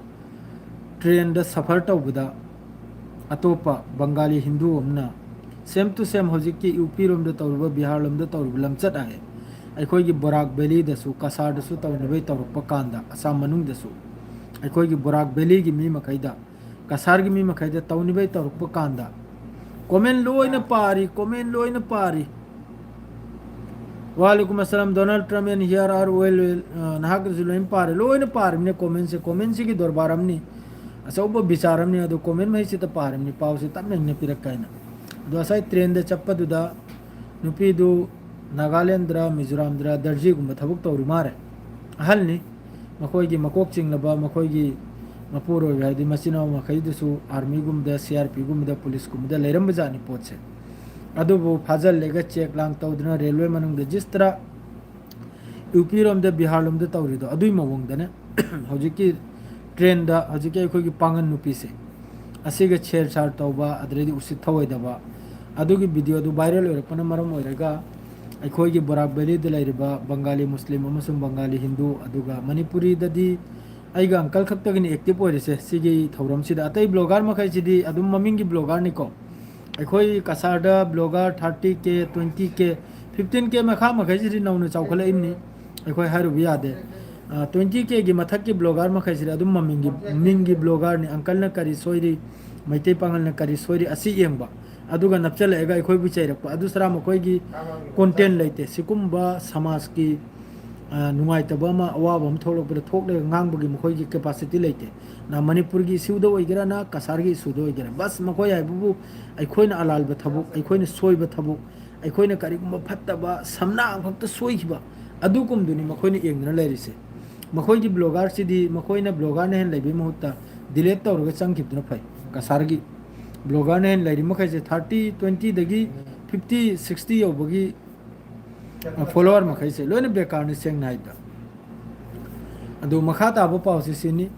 trainꯗ suffer ꯇꯧꯕꯗ ꯑꯇꯣꯞꯄ ꯕꯪꯒꯥꯂꯤ ꯍꯤꯟꯗꯨ ꯑꯃꯅ same to same ꯍꯧꯖꯤꯛꯀꯤ ꯌꯨ ꯄꯤ ꯔꯣꯝꯗ ꯇꯧꯔꯤꯕ, ꯕꯤꯍꯥꯔ ꯂꯣꯝꯗ ꯇꯧꯔꯤꯕ ꯂꯝꯆꯠ ꯍꯥꯏ꯫ ꯑꯩꯈꯣꯏꯒꯤ ꯕꯣꯔꯥꯛ ꯚꯦꯂꯤꯗꯁꯨ, ꯀꯁꯥꯔꯗꯁꯨ ꯇꯧꯅꯕꯩ ꯇꯧꯔꯛꯄ ꯀꯥꯟꯗ, ꯑꯁꯥꯝ ꯃꯅꯨꯡꯗꯁꯨ ꯑꯩꯈꯣꯏꯒꯤ ꯕꯣꯔꯥꯛ ꯚꯦꯂꯤꯒꯤ ꯃꯤ ꯃꯈꯩꯗ, ꯀꯁꯥꯔꯒꯤ ꯃꯤ ꯃꯈꯩꯗ ꯇꯧꯅꯕꯩ ꯇꯧꯔꯛꯄ ꯀꯥꯟꯗ, Comment ꯂꯣꯏꯅ ꯄꯥꯔꯤ, comment ꯂꯣꯏꯅ ꯄꯥꯔꯤ꯫ Walaikum assalam, Donald Trump and here are well, well, ꯑ, ꯅꯍꯥꯛꯀꯤꯁꯨ ꯂꯣꯏꯅ ꯄꯥꯔꯦ, ꯂꯣꯏꯅ ꯄꯥꯔꯤꯕꯅꯦ commentꯁꯦ꯫ Commentꯁꯤꯒꯤ ꯗꯣꯔꯕꯥꯔ ꯑꯃꯅꯤ, ꯑꯆꯧꯕ ꯕꯤꯆꯥꯔ ꯑꯃꯅꯤ꯫ ꯑꯗꯣ comment ꯃꯍꯩꯁꯤꯗ ꯄꯥꯔꯤꯕꯅꯤ, ꯄꯥꯎꯁꯦ ꯇꯞꯅ ꯏꯪꯅ ꯄꯤꯔꯛꯀꯦ ꯍꯥꯏꯅ꯫ ꯑꯗꯣ ꯉꯁꯥꯏ trainꯗ ꯆꯠꯄꯗꯨꯗ ꯅꯨꯄꯤꯗꯨ ꯅꯥꯒꯥꯂꯦꯟꯗ꯭ꯔ, ꯃꯤꯖꯣꯔꯥꯝꯗ꯭ꯔ ꯗꯔꯖꯤꯒꯨꯝꯕ ꯊꯕꯛ ꯇꯧꯔꯤ ꯃꯥꯜꯂꯦ꯫ ꯑꯍꯜꯅꯤ꯫ ꯃꯈꯣꯏꯒꯤ ꯃꯀꯣꯛ ꯆꯤꯡꯂꯕ, ꯃꯈꯣꯏꯒꯤ ꯃꯄꯨꯔꯣꯏꯕ, ꯍꯥꯏꯗꯤ ꯃꯆꯤꯟ ꯃꯅꯥꯎ ꯃꯈꯩꯗꯨꯁꯨ armyꯒꯨꯝꯕꯗ, CRPꯒꯨꯝꯕꯗ, policeꯀꯨꯝꯕꯗ ꯂꯩꯔꯝꯕꯖꯥꯠꯅꯤ ꯄꯣꯠꯁꯦ꯫ ꯑꯗꯨꯕꯨ ꯐꯥꯖꯤꯜꯂꯒ check ꯂꯥꯡ ꯇꯧꯗꯅ railway ꯃꯅꯨꯡꯗ ꯖꯤꯁꯇ꯭ꯔꯥ UP ꯔꯣꯝꯗ, ꯕꯤꯍꯥꯔ ꯂꯣꯝꯗ ꯇꯧꯔꯤꯗꯣ ꯑꯗꯨꯏ ꯃꯑꯣꯡꯗꯅꯦ꯫ ꯍꯧꯖꯤꯛꯀꯤ trainꯗ ꯍꯧꯖꯤꯛꯀꯤ ꯑꯩꯈꯣꯏꯒꯤ ꯄꯥꯡꯒꯟ ꯅꯨꯄꯤꯁꯦ, ꯑꯁꯤꯒ ꯁꯦꯔ ꯁꯥꯔ ꯇꯧꯕ, ꯑꯗꯨꯗꯩꯗꯤ ꯎꯁꯤꯠ ꯊꯑꯣꯏꯗꯕ, ꯑꯗꯨꯒꯤ videoꯗꯨ viral ꯑꯣꯏꯔꯛꯄꯅ ꯃꯔꯝ ꯑꯣꯏꯔꯒ ꯑꯩꯈꯣꯏꯒꯤ ꯕꯣꯔꯥꯛ valleyꯗ ꯂꯩꯔꯤꯕ ꯕꯪꯒꯥꯂꯤ ꯃꯨꯁꯂꯤꯝ ꯑꯃꯁꯨꯡ ꯕꯪꯒꯥꯂꯤ ꯍꯤꯟꯗꯨ, ꯑꯗꯨꯒ ꯃꯅꯤꯄꯨꯔꯤꯗꯗꯤ ꯑꯩꯒ uncle ꯈꯛꯇꯒꯤꯅꯤ active ꯑꯣꯏꯔꯤꯁꯦ ꯁꯤꯒꯤ ꯊꯧꯔꯝꯁꯤꯗ꯫ ꯑꯇꯩ blogger ꯃꯈꯩꯁꯤꯗꯤ ꯑꯗꯨꯝ ꯃꯃꯤꯡꯒꯤ bloggerꯅꯤꯀꯣ꯫ ꯑꯩꯈꯣꯏ ꯀꯁꯥꯔꯗ blogger thirty K, twenty K, fifteen K ꯃꯈꯥ ꯃꯈꯩꯁꯤꯗꯤ ꯅꯧꯅ ꯆꯥꯎꯈꯠꯂꯛꯏꯕꯅꯤ, ꯑꯩꯈꯣꯏ ꯍꯥꯏꯔꯨꯕ ꯌꯥꯗꯦ꯫ ꯑ, twenty Kꯒꯤ ꯃꯊꯛꯀꯤ blogger ꯃꯈꯩꯁꯤꯗꯤ ꯑꯗꯨꯝ ꯃꯃꯤꯡꯒꯤ, ꯃꯤꯡꯒꯤ bloggerꯅꯤ꯫ Uncleꯅ ꯀꯔꯤ ꯁꯣꯏꯔꯤ, ꯃꯩꯇꯩ ꯄꯥꯉꯜꯅ ꯀꯔꯤ ꯁꯣꯏꯔꯤ, ꯑꯁꯤ ꯌꯦꯡꯕ, ꯑꯗꯨꯒ ꯅꯞꯆꯜꯂꯛꯑꯒ ꯑꯩꯈꯣꯏꯕꯨ ꯆꯩꯔꯛꯄ, ꯑꯗꯨ ꯁꯔꯥ ꯃꯈꯣꯏꯒꯤ content ꯂꯩꯇꯦ꯫ ꯁꯤꯒꯨꯝꯕ ꯁꯃꯥꯖꯀꯤ, ꯑ, ꯅꯨꯡꯉꯥꯏꯇꯕ ꯑꯃ, ꯑꯋꯥꯕ ꯑꯃ ꯊꯣꯛꯂꯛꯄꯗ ꯊꯣꯛꯂꯒ ꯉꯥꯡꯕꯒꯤ ꯃꯈꯣꯏꯒꯤ capacity ꯂꯩꯇꯦ꯫ ꯅ ꯃꯅꯤꯄꯨꯔꯒꯤ issueꯗ ꯑꯣꯏꯒꯦꯔꯥ, ꯅ ꯀꯁꯥꯔꯒꯤ issueꯗ ꯑꯣꯏꯒꯦꯔꯥ, ꯕꯁ ꯃꯈꯣꯏ ꯍꯥꯏꯕꯕꯨ ꯑꯩꯈꯣꯏꯅ ꯑꯂꯥꯜꯕ ꯊꯕꯛ, ꯑꯩꯈꯣꯏꯅ ꯁꯣꯏꯕ ꯊꯕꯛ, ꯑꯩꯈꯣꯏꯅ ꯀꯔꯤꯒꯨꯝꯕ ꯐꯠꯇꯕ ꯁꯝꯅꯥ ꯑꯃꯈꯛꯇ ꯁꯣꯏꯈꯤꯕ, ꯑꯗꯨꯒꯨꯝꯗꯨꯅꯤ ꯃꯈꯣꯏꯅ ꯌꯦꯡꯗꯨꯅ ꯂꯩꯔꯤꯁꯦ꯫ ꯃꯈꯣꯏꯒꯤ bloggerꯁꯤꯗꯤ ꯃꯈꯣꯏꯅ bloggerꯅ ꯍꯦꯟꯅ ꯂꯩꯕꯒꯤ ꯃꯍꯨꯠꯇ delete ꯇꯧꯔꯒ ꯆꯪꯈꯤꯕꯗꯨꯅ ꯐꯩ꯫ ꯀꯁꯥꯔꯒꯤ bloggerꯅ ꯍꯦꯟꯅ ꯂꯩꯔꯤ ꯃꯈꯩꯁꯦ thirty, twentyꯗꯒꯤ fifty, sixty ꯌꯧꯕꯒꯤ, ꯑ, follower ꯃꯈꯩꯁꯦ ꯂꯣꯏꯅ ꯕꯦꯀꯥꯔꯅꯤ, ꯁꯦꯡꯅ ꯍꯥꯏꯕꯗ꯫ ꯑꯗꯨ ꯃꯈꯥ ꯇꯥꯕ ꯄꯥꯎꯁꯤ ꯁꯤꯅꯤ,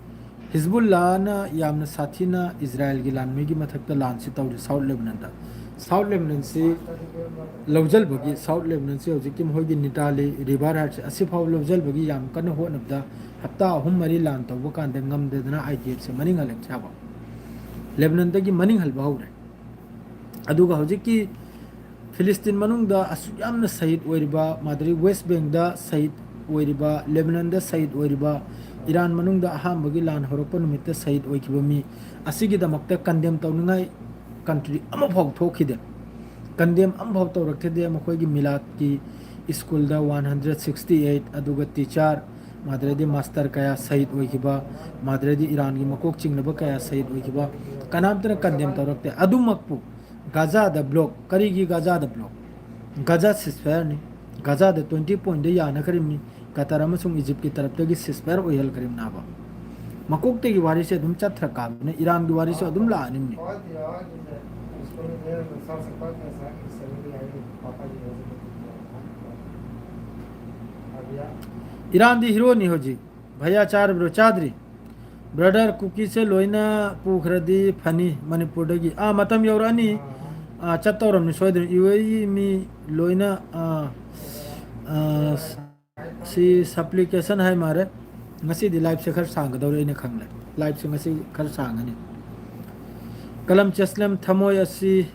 ꯍꯤꯖꯕꯨꯜꯂꯥꯅ ꯌꯥꯝꯅ ꯁꯥꯊꯤꯅ ꯏꯖꯔꯥꯏꯜꯒꯤ ꯂꯥꯟꯃꯤꯒꯤ ꯃꯊꯛꯇ ꯂꯥꯟꯁꯤ ꯇꯧꯔꯤ South Lebanonꯗ꯫ South Lebanonꯁꯤ ꯂꯧꯁꯤꯟꯕꯒꯤ, South Lebanonꯁꯤ ꯍꯧꯖꯤꯛꯀꯤ ꯃꯈꯣꯏꯒꯤ ꯅꯤꯇꯥꯂꯤ river ꯍꯥꯏꯔꯤꯁꯦ, ꯑꯁꯤꯐꯥꯎ ꯂꯧꯁꯤꯟꯕꯒꯤ ꯌꯥꯝ ꯀꯟꯅ ꯍꯣꯠꯅꯕꯗ ꯍꯞꯇꯥ ꯑꯍꯨꯝ ꯃꯔꯤ ꯂꯥꯟ ꯇꯧꯕ ꯀꯥꯟꯗ ꯉꯝꯗꯗꯅ IDFꯁꯦ ꯃꯅꯤꯡ ꯍꯜꯂꯛꯁꯦ ꯍꯥꯏꯕ꯫ ꯂꯦꯕꯅꯟꯗꯒꯤ ꯃꯅꯤꯡ ꯍꯜꯕ ꯍꯧꯔꯦ꯫ ꯑꯗꯨꯒ ꯍꯧꯖꯤꯛꯀꯤ ꯐꯤꯂꯤꯁꯇꯤꯟ ꯃꯅꯨꯡꯗ ꯑꯁꯨꯛ ꯌꯥꯝꯅ ꯁꯍꯤꯗ ꯑꯣꯏꯔꯤꯕ, ꯃꯥꯗꯔꯤ ꯋꯦꯁ ꯕꯦꯡꯗ ꯁꯍꯤꯗ ꯑꯣꯏꯔꯤꯕ, ꯂꯦꯕꯅꯟꯗ ꯁꯍꯤꯗ ꯑꯣꯏꯔꯤꯕ, ꯏꯔꯥꯟ ꯃꯅꯨꯡꯗ ꯑꯍꯥꯟꯕꯒꯤ ꯂꯥꯟ ꯍꯧꯔꯛꯄ ꯅꯨꯃꯤꯠꯇ ꯁꯍꯤꯗ ꯑꯣꯏꯈꯤꯕ ꯃꯤ ꯑꯁꯤꯒꯤꯗꯃꯛꯇ condemn ꯇꯧꯅꯤꯡꯉꯥꯏ ꯀꯟꯇ꯭ꯔꯤ ꯑꯃꯐꯥꯎ ꯊꯣꯛꯈꯤꯗꯦ꯫ ꯀꯟꯗꯦꯝ ꯑꯃꯐꯥꯎ ꯇꯧꯔꯛꯈꯤꯗꯦ꯫ ꯃꯈꯣꯏꯒꯤ ꯃꯤꯂꯥꯠꯀꯤ ꯁ꯭ꯀꯨꯜꯗ ꯋꯥꯟ ꯍꯟꯗ꯭ꯔꯦꯠ ꯁꯤꯛꯁꯇꯤ ꯑꯩꯠ, ꯑꯗꯨꯒ ꯇꯤꯆꯔ, ꯃꯗꯨꯗꯩꯗꯤ ꯃꯥꯁꯇꯔ ꯀꯌꯥ ꯁꯍꯤꯗ ꯑꯣꯏꯈꯤꯕ, ꯃꯗꯨꯗꯩꯗꯤ ꯏꯔꯥꯟꯒꯤ ꯃꯀꯣꯛ ꯆꯤꯡꯂꯕ ꯀꯌꯥ ꯁꯍꯤꯗ ꯑꯣꯏꯈꯤꯕ, ꯀꯅꯥꯝꯇꯅ ꯀꯟꯗꯦꯝ ꯇꯧꯔꯛꯇꯦ꯫ ꯑꯗꯨꯃꯛꯄꯨ ꯒꯥꯖꯥꯗ ꯕ꯭ꯂꯣꯛ, ꯀꯔꯤꯒꯤ ꯒꯥꯖꯥꯗ ꯕ꯭ꯂꯣꯛ? ꯒꯥꯖꯥ ꯁꯤꯁꯐꯥꯌꯔꯅꯤ꯫ ꯒꯥꯖꯥꯗ ꯇ꯭ꯋꯦꯟꯇꯤ ꯄꯣꯏꯟꯗ ꯌꯥꯅꯈ꯭ꯔꯤꯕꯅꯤ꯫ ꯀꯇꯔ ꯑꯃꯁꯨꯡ ꯏꯖꯤꯞꯀꯤ ꯇꯔꯞꯇꯒꯤ ꯁꯤꯁꯐꯥꯌꯔ ꯑꯣꯏꯍꯜꯈ꯭ꯔꯤꯕꯅꯤꯅꯕ꯫ ꯃꯀꯣꯛꯇꯒꯤ ꯋꯥꯔꯤꯁꯦ ꯑꯗꯨꯝ ꯆꯠꯊꯔꯛꯀꯥꯕꯅꯤꯅ ꯏꯔꯥꯟꯒꯤ ꯋꯥꯔꯤꯁꯨ ꯑꯗꯨꯝ ꯂꯥꯛꯑꯅꯤꯡꯅꯤ꯫ ꯏꯔꯥꯟꯗꯤ ꯍꯤꯔꯣꯅꯤ ꯍꯧꯖꯤꯛ꯫ ꯚꯩꯌꯥ ꯆꯥꯔꯕ꯭ꯔꯣ? ꯆꯥꯗ꯭ꯔꯤ꯫ ꯕ꯭ꯔꯗꯔ, ꯀꯨꯀꯤꯁꯦ ꯂꯣꯏꯅ ꯄꯨꯈ꯭ꯔꯗꯤ ꯐꯅꯤ ꯃꯅꯤꯄꯨꯔꯗꯒꯤ꯫ ꯑꯥ, ꯃꯇꯝ ꯌꯧꯔꯛꯑꯅꯤ꯫ ꯑꯥ, ꯆꯠꯇꯧꯔꯕꯅꯤ ꯁꯣꯏꯗꯅ꯫ ꯌꯨ ꯑꯦ ꯏ ꯃꯤ ꯂꯣꯏꯅ, ꯑꯥ, ꯑꯥ, ꯁꯤ ꯁꯄ꯭ꯂꯤꯀꯦꯁꯟ ꯍꯥꯏ ꯃꯥꯔꯦ꯫ ꯉꯁꯤꯗꯤ ꯂꯥꯏꯐꯁꯦ ꯈꯔ ꯁꯥꯡꯒꯗꯧꯔꯦ ꯑꯩꯅ ꯈꯪꯂꯦ꯫ ꯂꯥꯏꯐꯁꯦ ꯉꯁꯤ ꯈꯔ ꯁꯥꯡꯒꯅꯤ꯫ ꯀꯂꯝ ꯆꯦꯁꯂꯝ ꯊꯃꯣꯏ ꯑꯁꯤ